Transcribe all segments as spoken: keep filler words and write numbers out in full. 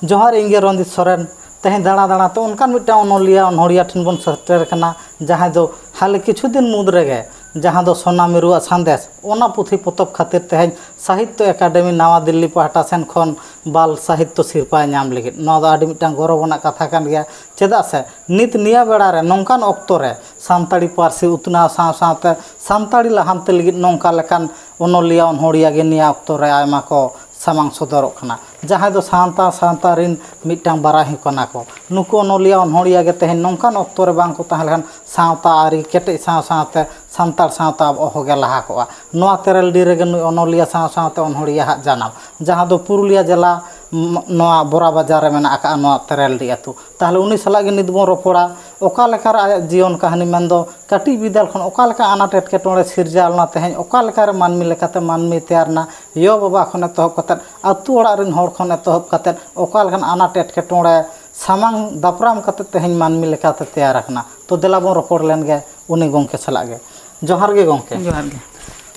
ᱡᱚᱦᱟᱨ, ᱤᱧ ᱜᱮ ᱨᱚᱧᱡᱤᱛ ᱥᱚᱨᱮᱱ᱾ ᱛᱮᱦᱮᱧ ᱫᱟᱬᱟ ᱫᱟᱬᱟ ᱛᱮ ᱚᱱᱠᱟᱱ ᱢᱤᱫᱴᱟᱝ ᱚᱱᱚᱞᱤᱭᱟᱹ ᱚᱱᱚᱲᱦᱤᱭᱟᱹ ᱴᱷᱮᱱ ᱵᱚᱱ ᱥᱮᱴᱮᱨ ᱟᱠᱟᱱᱟ, ᱡᱟᱦᱟᱸᱭ ᱫᱚ ᱦᱟᱞᱮ ᱠᱤᱪᱷᱩ ᱫᱤᱱ ᱢᱩᱫᱽ ᱨᱮᱜᱮ, ᱡᱟᱦᱟᱸ ᱫᱚ ᱥᱳᱱᱟ ᱢᱤᱨᱩᱣᱟᱜ ᱥᱟᱸᱫᱮᱥ, ᱚᱱᱟ ᱯᱩᱛᱷᱤ ᱯᱚᱛᱚᱵ ᱠᱷᱟᱹᱛᱤᱨ ᱛᱮᱦᱮᱧ ᱥᱟᱦᱤᱛᱛᱚ ᱮᱠᱟᱰᱮᱢᱤ ᱱᱟᱣᱟ ᱫᱤᱞᱞᱤ ᱯᱟᱦᱴᱟ ᱥᱮᱱ ᱠᱷᱚᱱ ᱵᱟᱞ ᱥᱟᱦᱤᱛᱛᱚ ᱥᱤᱨᱯᱟᱭ ᱧᱟᱢ ᱞᱟᱹᱜᱤᱫ᱾ ᱱᱚᱣᱟ ᱫᱚ ᱟᱹᱰᱤ ᱢᱤᱫᱴᱟᱝ ᱜᱚᱨᱚᱵᱽ ᱟᱱᱟᱜ ᱠᱟᱛᱷᱟ ᱠᱟᱱ ᱜᱮᱭᱟ᱾ ᱪᱮᱫᱟᱜ ᱥᱮ ᱱᱤᱛ ᱱᱤᱭᱟᱹ ᱵᱮᱲᱟ ᱨᱮ ᱱᱚᱝᱠᱟᱱ ᱚᱠᱛᱚ ᱨᱮ ᱥᱟᱱᱛᱟᱲᱤ ᱯᱟᱹᱨᱥᱤ ᱩᱛᱱᱟᱹᱣ ᱥᱟᱶ ᱥᱟᱶᱛᱮ ᱥᱟᱱᱛᱟᱲᱤ ᱞᱟᱦᱟᱱᱛᱤ ᱞᱟᱹᱜᱤᱫ ᱱᱚᱝᱠᱟ ᱞᱮᱠᱟᱱ ᱚᱱᱚᱞᱤᱭᱟᱹ ᱚᱱᱚᱲᱦᱤᱭᱟᱹ ᱜᱮ ᱱᱤᱭᱟᱹ ᱚᱠᱛᱚ ᱨᱮ ᱟᱭᱢᱟ ᱠᱚ ᱥᱟᱢᱟᱝ ᱥᱚᱫᱚᱨᱚᱜ ᱠᱟᱱᱟ, ᱡᱟᱦᱟᱸᱭ ᱫᱚ ᱥᱟᱶᱛᱟ ᱥᱟᱶᱛᱟ ᱨᱤᱱ ᱢᱤᱫᱴᱟᱝ ᱵᱟᱨᱟᱦᱤ ᱠᱟᱱᱟ ᱠᱚ᱾ ᱱᱩᱠᱩ ᱚᱱᱚᱞᱤᱭᱟᱹ ᱚᱱᱚᱲᱦᱤᱭᱟᱹ ᱜᱮ ᱛᱮᱦᱮᱧ ᱱᱚᱝᱠᱟᱱ ᱚᱠᱛᱚ ᱨᱮ ᱵᱟᱝ ᱠᱚ ᱛᱟᱦᱮᱸ ᱞᱮᱠᱷᱟᱱ ᱥᱟᱶᱛᱟ ᱟᱹᱨᱤ ᱠᱮᱴᱮᱡ ᱥᱟᱶ ᱥᱟᱶᱛᱮ ᱥᱟᱱᱛᱟᱲ ᱥᱟᱶᱛᱟ ᱚᱦᱚᱜᱮ ᱞᱟᱦᱟ ᱠᱚᱜᱼᱟ᱾ ᱱᱚᱣᱟ ᱛᱮᱨᱮᱞᱰᱤ ᱨᱮᱜᱮ ᱱᱩᱭ ᱚᱱᱚᱞᱤᱭᱟᱹ ᱥᱟᱶ ᱥᱟᱶᱛᱮ ᱚᱱᱚᱲᱦᱤᱭᱟᱹ ᱦᱟᱜ ᱡᱟᱱᱟᱢ, ᱡᱟᱦᱟᱸ ᱫᱚ ᱯᱩᱨᱩᱞᱤᱭᱟᱹ ᱡᱮᱞᱟ, ᱱᱚᱣᱟ ᱵᱚᱨᱟ ᱵᱟᱡᱟᱨ ᱨᱮ ᱢᱮᱱᱟᱜ ᱟᱠᱟᱫᱼᱟ, ᱱᱚᱣᱟ ᱛᱮᱨᱮᱞᱰᱤ ᱟᱹᱛᱩ᱾ ᱛᱟᱦᱚᱞᱮ ᱩᱱᱤ ᱥᱟᱞᱟᱜ ᱜᱮ ᱱᱤᱛ ᱵᱚᱱ ᱨᱚᱯᱚᱲᱟ, ᱚᱠᱟ ᱞᱮᱠᱟᱨᱮ ᱟᱭᱟᱜ ᱡᱤᱭᱚᱱ ᱠᱟᱹᱦᱱᱤ, ᱢᱮᱱᱫᱚ ᱠᱟᱹᱴᱤᱡ ᱵᱤᱫᱟᱹᱞ ᱠᱷᱚᱱ ᱚᱠᱟ ᱞᱮᱠᱟ ᱟᱱᱟᱴ ᱮᱴᱠᱮᱴᱚᱬᱮ ᱥᱤᱨᱡᱟᱹᱣ ᱞᱮᱱᱟ, ᱛᱮᱦᱮᱧ ᱚᱠᱟ ᱞᱮᱠᱟᱨᱮ ᱢᱟᱹᱱᱢᱤ ᱞᱮᱠᱟᱛᱮ ᱢᱟᱹᱱᱢᱤ ᱛᱮᱭᱟᱨ ᱮᱱᱟ, ᱭᱚ ᱵᱟᱵᱟ ᱠᱷᱚᱱ ᱮᱛᱚᱦᱚᱵ ᱠᱟᱛᱮᱫ, ᱟᱹᱛᱩ ᱚᱲᱟᱜ ᱨᱮᱱ ᱦᱚᱲ ᱠᱷᱚᱱ ᱮᱛᱚᱦᱚᱵ ᱠᱟᱛᱮᱫ, ᱚᱠᱟ ᱞᱮᱠᱟᱱ ᱟᱱᱟᱴ ᱮᱴᱠᱮᱴᱚᱬᱮ ᱥᱟᱢᱟᱝ ᱫᱟᱯᱨᱟᱢ ᱠᱟᱛᱮᱫ ᱛᱮᱦᱮᱧ ᱢᱟᱹᱱᱢᱤ ᱞᱮᱠᱟᱛᱮ ᱛᱮᱭᱟᱨ ᱟᱠᱟᱱᱟ᱾ ᱛᱚ ᱫᱮᱞᱟ ᱵᱚᱱ ᱨᱚᱯᱚᱲ ᱞᱮᱱ ᱜᱮ ᱩᱱᱤ ᱜᱚᱢᱠᱮ ᱥᱟᱞᱟᱜ ᱜᱮ᱾ ᱡᱚᱦᱟᱨ ᱜᱮ ᱜᱚᱢᱠᱮ᱾ ᱡᱚᱦᱟᱨ ᱜᱮ᱾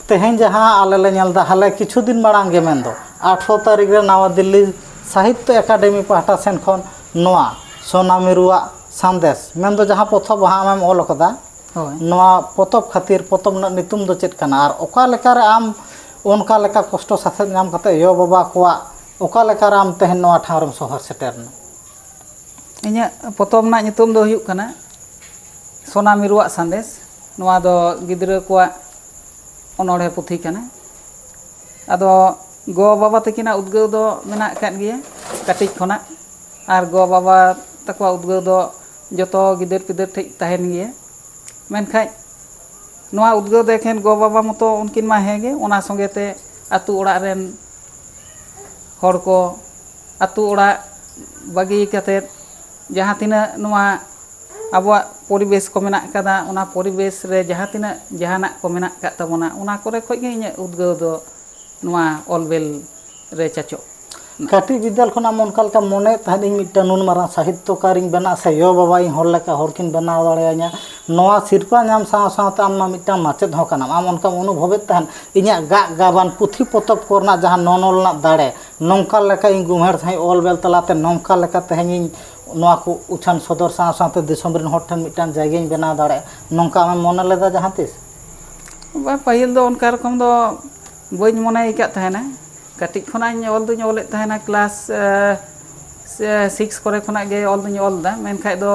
ᱛᱮᱦᱮᱧ ᱡᱟᱦᱟᱸ ᱟᱞᱮ ᱞᱮ ᱧᱮᱞ ᱮᱫᱟ, ᱦᱟᱞᱮ ᱠᱤᱪᱷᱩ ᱫᱤᱱ ᱢᱟᱲᱟᱝ ᱜᱮ, ᱢᱮᱱᱫᱚ ᱟᱴᱷᱨᱚ ᱛᱟᱹᱨᱤᱠᱷ ᱨᱮ ᱱᱟᱣᱟ ᱫᱤᱞᱞᱤ ᱥᱟᱦᱤᱛᱛᱚ ᱮᱠᱟᱰᱮᱢᱤ ᱯᱟᱦᱴᱟ ᱥᱮᱱ ᱠᱷᱚᱱ ᱱᱚᱣᱟ ᱥᱳᱱᱟ ᱢᱤᱨᱩᱣᱟᱜ ᱥᱟᱸᱫᱮᱥ, ᱢᱮᱱᱫᱚ ᱡᱟᱦᱟᱸ ᱯᱚᱛᱚᱵ ᱟᱢ ᱮᱢ ᱚᱞ ᱟᱠᱟᱫᱟ, ᱦᱳᱭ᱾ ᱱᱚᱣᱟ ᱯᱚᱛᱚᱵ ᱠᱷᱟᱹᱛᱤᱨ ᱯᱚᱛᱚᱵ ᱨᱮᱱᱟᱜ ᱧᱩᱛᱩᱢ ᱫᱚ ᱪᱮᱫ ᱠᱟᱱᱟ, ᱟᱨ ᱚᱠᱟ ᱞᱮᱠᱟᱨᱮ ᱟᱢ ᱚᱱᱠᱟ ᱞᱮᱠᱟ ᱠᱚᱥᱴᱚ ᱥᱟᱥᱮᱛ ᱧᱟᱢ ᱠᱟᱛᱮ ᱭᱚ ᱵᱟᱵᱟ ᱠᱚᱣᱟᱜ ᱚᱠᱟ ᱞᱮᱠᱟᱨᱮ ᱟᱢ ᱛᱮᱦᱮᱧ ᱱᱚᱣᱟ ᱴᱷᱟᱶ ᱨᱮᱢ ᱥᱚᱦᱚᱨ ᱥᱮᱴᱮᱨ ᱮᱱᱟ? ᱤᱧᱟᱹᱜ ᱯᱚᱛᱚᱵ ᱨᱮᱱᱟᱜ ᱧᱩᱛᱩᱢ ᱫᱚ ᱦᱩᱭᱩᱜ ᱠᱟᱱᱟ ᱥᱳᱱᱟ ᱢᱤᱨᱩᱣᱟᱜ ᱥᱟᱸᱫᱮᱥ᱾ ᱱᱚᱣᱟ ᱫᱚ ᱜᱤᱫᱽᱨᱟᱹ ᱠᱚᱣᱟᱜ ᱚᱱᱚᱬᱦᱮ ᱯᱩᱛᱷᱤ ᱠᱟᱱᱟ᱾ ᱟᱫᱚ ᱜᱚ ᱵᱟᱵᱟ ᱛᱟᱹᱠᱤᱱᱟᱜ ᱩᱫᱽᱜᱟᱹᱣ ᱫᱚ ᱢᱮᱱᱟᱜ ᱟᱠᱟᱫ ᱜᱮᱭᱟ ᱠᱟᱹᱴᱤᱡ ᱠᱷᱚᱱᱟᱜ, ᱟᱨ ᱜᱚ ᱵᱟᱵᱟ ᱛᱟᱠᱚᱣᱟᱜ ᱩᱫᱽᱜᱟᱹᱣ ᱫᱚ ᱡᱚᱛᱚ ᱜᱤᱫᱟᱹᱨ ᱯᱤᱫᱟᱹᱨ ᱴᱷᱮᱱ ᱛᱟᱦᱮᱱ ᱜᱮᱭᱟ᱾ ᱢᱮᱱᱠᱷᱟᱡ ᱱᱚᱣᱟ ᱩᱫᱽᱜᱟᱹᱣ ᱫᱚ ᱮᱠᱷᱮᱱ ᱜᱚ ᱵᱟᱵᱟ ᱢᱚᱛᱚ ᱩᱱᱠᱤᱱ ᱢᱟ ᱦᱮᱸ ᱜᱮ, ᱚᱱᱟ ᱥᱚᱸᱜᱮ ᱛᱮ ᱟᱹᱛᱩ ᱚᱲᱟᱜ ᱨᱮᱱ ᱦᱚᱲ ᱠᱚ, ᱟᱹᱛᱩ ᱚᱲᱟᱜ ᱵᱟᱹᱜᱤ ᱠᱟᱛᱮᱫ ᱡᱟᱦᱟᱸ ᱛᱤᱱᱟᱹᱜ ᱱᱚᱣᱟ ᱟᱵᱚᱣᱟᱜ ᱯᱚᱨᱤᱵᱮᱥ ᱠᱚ ᱢᱮᱱᱟᱜ ᱟᱠᱟᱫᱟ, ᱚᱱᱟ ᱯᱚᱨᱤᱵᱮᱥ ᱨᱮ ᱡᱟᱦᱟᱸ ᱛᱤᱱᱟᱹᱜ ᱡᱟᱦᱟᱱᱟᱜ ᱠᱚ ᱢᱮᱱᱟᱜ ᱟᱠᱟᱫ ᱛᱟᱵᱚᱱᱟ, ᱚᱱᱟ ᱠᱚᱨᱮ ᱠᱷᱚᱡ ᱜᱮ ᱤᱧᱟᱹᱜ ᱩᱫᱽᱜᱟᱹᱣ ᱫᱚ ᱱᱚᱣᱟ ᱚᱞ ᱵᱮᱞ ᱨᱮ ᱪᱟᱪᱚᱜ᱾ ᱠᱟᱹᱴᱤᱡ ᱵᱤᱫᱟᱹᱞ ᱠᱷᱚᱱᱟᱜ ᱚᱱᱠᱟ ᱞᱮᱠᱟ ᱢᱚᱱᱮᱭᱮᱫ ᱛᱟᱦᱮᱸᱫ ᱤᱧ ᱢᱤᱫᱴᱟᱝ ᱱᱩᱱ ᱢᱟᱨᱟᱝ ᱥᱟᱦᱤᱛᱛᱚᱠᱟᱨᱤᱧ ᱵᱮᱱᱟᱜᱼᱟ, ᱥᱮ ᱭᱚ ᱵᱟᱵᱟ ᱤᱧ ᱦᱚᱲ ᱞᱮᱠᱟ ᱦᱚᱲ ᱠᱤᱱ ᱵᱮᱱᱟᱣ ᱫᱟᱲᱮᱭᱟᱹᱧᱟ, ᱱᱚᱣᱟ ᱥᱤᱨᱯᱟᱹ ᱧᱟᱢ ᱥᱟᱶ ᱥᱟᱶᱛᱮ ᱟᱢ ᱢᱟ ᱢᱤᱫᱴᱟᱝ ᱢᱟᱪᱮᱫ ᱦᱚᱸ ᱠᱟᱱᱟᱢ, ᱟᱢ ᱚᱱᱠᱟᱢ ᱚᱱᱩᱵᱷᱚᱵᱮᱫ ᱛᱟᱦᱮᱸᱫ, ᱤᱧᱟᱹᱜ ᱜᱟᱜ ᱜᱟᱵᱟᱱ ᱯᱩᱛᱷᱤ ᱯᱚᱛᱚᱵ ᱠᱚᱨᱮᱱᱟᱜ ᱡᱟᱦᱟᱸ ᱱᱚᱱᱚᱞ ᱨᱮᱱᱟᱜ ᱫᱟᱲᱮ, ᱱᱚᱝᱠᱟ ᱞᱮᱠᱟ ᱤᱧ ᱜᱩᱢᱦᱮᱲ ᱥᱟᱺᱦᱤᱡ ᱚᱞ ᱵᱮᱞ ᱛᱟᱞᱟᱛᱮ ᱱᱚᱝᱠᱟ ᱞᱮᱠᱟ ᱛᱮᱦᱮᱧ ᱤᱧ ᱱᱚᱣᱟ ᱠᱚ ᱩᱪᱷᱟᱹᱱ ᱥᱚᱫᱚᱨ ᱥᱟᱶ ᱥᱟᱶᱛᱮ ᱫᱤᱥᱚᱢ ᱨᱮᱱ ᱦᱚᱲ ᱴᱷᱮᱱ ᱢᱤᱫᱴᱟᱝ ᱡᱟᱭᱜᱟᱧ ᱵᱮᱱᱟᱣ ᱫᱟᱲᱮᱭᱟᱜᱼᱟ, ᱱᱚᱝᱠᱟ ᱟᱢᱮᱢ ᱢᱚᱱᱮ ᱞᱮᱫᱟ ᱡᱟᱦᱟᱸ ᱛᱤᱥ? ᱵᱟᱝ, ᱯᱟᱹᱦᱤᱞ ᱫᱚ ᱚᱱᱠᱟ ᱨᱚᱠᱚᱢ ᱫᱚ ᱵᱟᱹᱧ ᱢᱚᱱᱮ ᱟᱠᱟᱫ ᱛᱟᱦᱮᱱᱟ᱾ ᱠᱟᱹᱴᱤᱡ ᱠᱷᱚᱱᱟᱜ ᱤᱧ ᱚᱞ ᱫᱩᱧ ᱚᱞᱮᱫ ᱛᱟᱦᱮᱱᱟ, ᱠᱞᱟᱥ ᱥᱤᱠᱥ ᱠᱚᱨᱮ ᱠᱷᱚᱱᱟᱜ ᱜᱮ ᱚᱞ ᱫᱩᱧ ᱚᱞ ᱮᱫᱟ᱾ ᱢᱮᱱᱠᱷᱟᱡ ᱫᱚ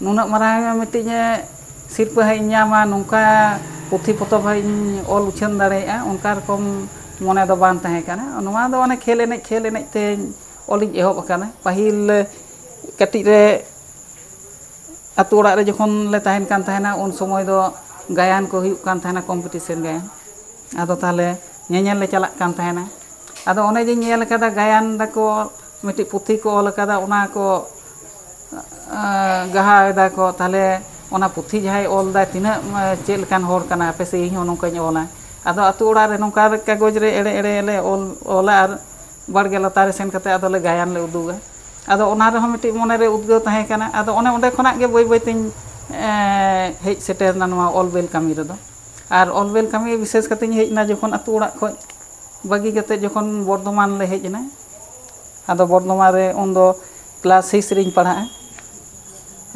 ᱱᱩᱱᱟᱹᱜ ᱢᱟᱨᱟᱝ ᱢᱤᱫᱴᱤᱡ ᱥᱤᱨᱯᱟᱹ ᱦᱟᱸᱜ ᱤᱧ ᱧᱟᱢᱟ, ᱱᱚᱝᱠᱟ ᱯᱩᱛᱷᱤ ᱯᱚᱛᱚᱵ ᱦᱟᱸᱜ ᱤᱧ ᱚᱞ ᱩᱪᱷᱟᱹᱱ ᱫᱟᱲᱮᱭᱟᱜᱼᱟ, ᱚᱱᱠᱟ ᱨᱚᱠᱚᱢ ᱢᱚᱱᱮ ᱫᱚ ᱵᱟᱝ ᱛᱟᱦᱮᱸ ᱠᱟᱱᱟ᱾ ᱱᱚᱣᱟ ᱫᱚ ᱚᱱᱮ ᱠᱷᱮᱞ ᱮᱱᱮᱡ ᱠᱷᱮᱞ ᱮᱱᱮᱡ ᱛᱮᱧ ᱚᱞᱤᱧ ᱮᱦᱚᱵ ᱟᱠᱟᱱᱟ᱾ ᱯᱟᱹᱦᱤᱞ ᱠᱟᱹᱴᱤᱡ ᱨᱮ ᱟᱛᱳ ᱚᱲᱟᱜ ᱨᱮ ᱡᱚᱠᱷᱚᱱ ᱞᱮ ᱛᱟᱦᱮᱱ ᱠᱟᱱ ᱛᱟᱦᱮᱱᱟ, ᱩᱱ ᱥᱚᱢᱚᱭ ᱫᱚ ᱜᱟᱭᱟᱱ ᱠᱚ ᱦᱩᱭᱩᱜ ᱠᱟᱱ ᱛᱟᱦᱮᱱᱟ, ᱠᱚᱢᱯᱤᱴᱤᱥᱮᱱ ᱜᱟᱭᱟᱱ᱾ ᱟᱫᱚ ᱛᱟᱦᱚᱞᱮ ᱧᱮᱧᱮᱞ ᱞᱮ ᱪᱟᱞᱟᱜ ᱠᱟᱱ ᱛᱟᱦᱮᱱᱟ᱾ ᱟᱫᱚ ᱚᱱᱮ ᱡᱮᱧ ᱧᱮᱞ ᱟᱠᱟᱫᱟ, ᱜᱟᱭᱟᱱ ᱫᱟᱠᱚ, ᱢᱤᱫᱴᱤᱡ ᱯᱩᱛᱷᱤ ᱠᱚ ᱚᱞ ᱟᱠᱟᱫᱟ, ᱚᱱᱟ ᱠᱚ ᱜᱟᱦᱟᱣ ᱮᱫᱟ ᱠᱚ, ᱛᱟᱦᱚᱞᱮ ᱚᱱᱟ ᱯᱩᱛᱷᱤ ᱡᱟᱦᱟᱸᱭ ᱚᱞ ᱫᱟᱭ, ᱛᱤᱱᱟᱹᱜ ᱪᱮᱫ ᱞᱮᱠᱟᱱ ᱦᱚᱲ ᱠᱟᱱᱟ, ᱦᱟᱯᱮ ᱥᱮ ᱤᱧ ᱦᱚᱸ ᱱᱚᱝᱠᱟᱧ ᱚᱞᱟ᱾ ᱟᱫᱚ ᱟᱛᱳ ᱚᱲᱟᱜ ᱨᱮ ᱱᱚᱝᱠᱟ ᱠᱟᱜᱚᱡᱽ ᱨᱮ ᱮᱲᱮ ᱮᱲᱮ ᱞᱮ ᱚᱞ ᱚᱞᱟ ᱟᱨ ᱵᱟᱲᱜᱮ ᱞᱟᱛᱟᱨ ᱨᱮ ᱥᱮᱱ ᱠᱟᱛᱮ ᱟᱫᱚᱞᱮ ᱜᱟᱭᱟᱱ ᱞᱮ ᱩᱫᱩᱜᱟ᱾ ᱟᱫᱚ ᱚᱱᱟ ᱨᱮᱦᱚᱸ ᱢᱤᱫᱴᱤᱡ ᱢᱚᱱᱮᱨᱮ ᱩᱫᱽᱜᱟᱹᱣ ᱛᱟᱦᱮᱸ ᱠᱟᱱᱟ᱾ ᱟᱫᱚ ᱚᱱᱮ ᱚᱸᱰᱮ ᱠᱷᱚᱱᱟᱜ ᱜᱮ ᱵᱟᱹᱭ ᱵᱟᱹᱭ ᱛᱤᱧ ᱦᱮᱡ ᱥᱮᱴᱮᱨ ᱮᱱᱟ ᱱᱚᱣᱟ ᱚᱞ ᱵᱮᱞ ᱠᱟᱹᱢᱤ ᱨᱮᱫᱚ᱾ ᱟᱨ ᱚᱞ ᱵᱮᱞ ᱠᱟᱹᱢᱤ ᱵᱤᱥᱮᱥ ᱠᱟᱛᱮᱧ ᱦᱮᱡ ᱮᱱᱟ ᱡᱚᱠᱷᱚᱱ ᱟᱛᱳ ᱚᱲᱟᱜ ᱠᱷᱚᱱ ᱵᱟᱹᱜᱤ ᱠᱟᱛᱮ ᱡᱚᱠᱷᱚᱱ ᱵᱚᱨᱫᱷᱚᱢᱟᱱ ᱞᱮ ᱦᱮᱡ ᱮᱱᱟ᱾ ᱟᱫᱚ ᱵᱚᱨᱫᱷᱚᱢᱟᱱ ᱨᱮ ᱩᱱᱫᱚ ᱠᱞᱟᱥ ᱥᱤᱠᱥ ᱨᱤᱧ ᱯᱟᱲᱦᱟᱜᱼᱟ᱾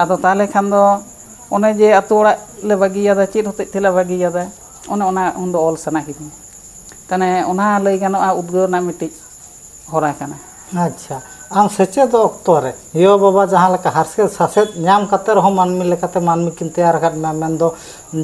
ᱟᱫᱚ ᱛᱟᱦᱚᱞᱮ ᱠᱷᱟᱱ ᱫᱚ ᱚᱱᱮ ᱡᱮ ᱟᱛᱳ ᱚᱲᱟᱜ ᱞᱮ ᱵᱟᱹᱜᱤᱭᱟᱫᱟ, ᱪᱮᱫ ᱦᱚᱛᱮᱡ ᱛᱮᱞᱮ ᱵᱟᱹᱜᱤᱭᱟᱫᱟ, ᱚᱱᱮ ᱚᱱᱟ ᱩᱱᱫᱚ ᱚᱞ ᱥᱟᱱᱟ ᱠᱤᱫᱤᱧᱟ᱾ ᱛᱟᱦᱚᱞᱮ ᱚᱱᱟ ᱞᱟᱹᱭ ᱜᱟᱱᱚᱜᱼᱟ ᱩᱫᱽᱜᱟᱹᱣ ᱨᱮᱱᱟᱜ ᱢᱤᱫᱴᱤᱡ ᱦᱚᱨᱟ ᱠᱟᱱᱟ᱾ ᱟᱪᱪᱷᱟ, ᱟᱢ ᱥᱮᱪᱮᱫᱚᱜ ᱚᱠᱛᱚ ᱨᱮ ᱭᱚ ᱵᱟᱵᱟ ᱡᱟᱦᱟᱸ ᱞᱮᱠᱟ ᱦᱟᱨᱥᱮᱫ ᱥᱟᱥᱮᱛ ᱧᱟᱢ ᱠᱟᱛᱮ ᱨᱮᱦᱚᱸ ᱢᱟᱹᱱᱢᱤ ᱞᱮᱠᱟᱛᱮ ᱢᱟᱹᱱᱢᱤ ᱠᱤᱱ ᱛᱮᱭᱟᱨ ᱟᱠᱟᱫ ᱢᱮᱭᱟ, ᱢᱮᱱᱫᱚ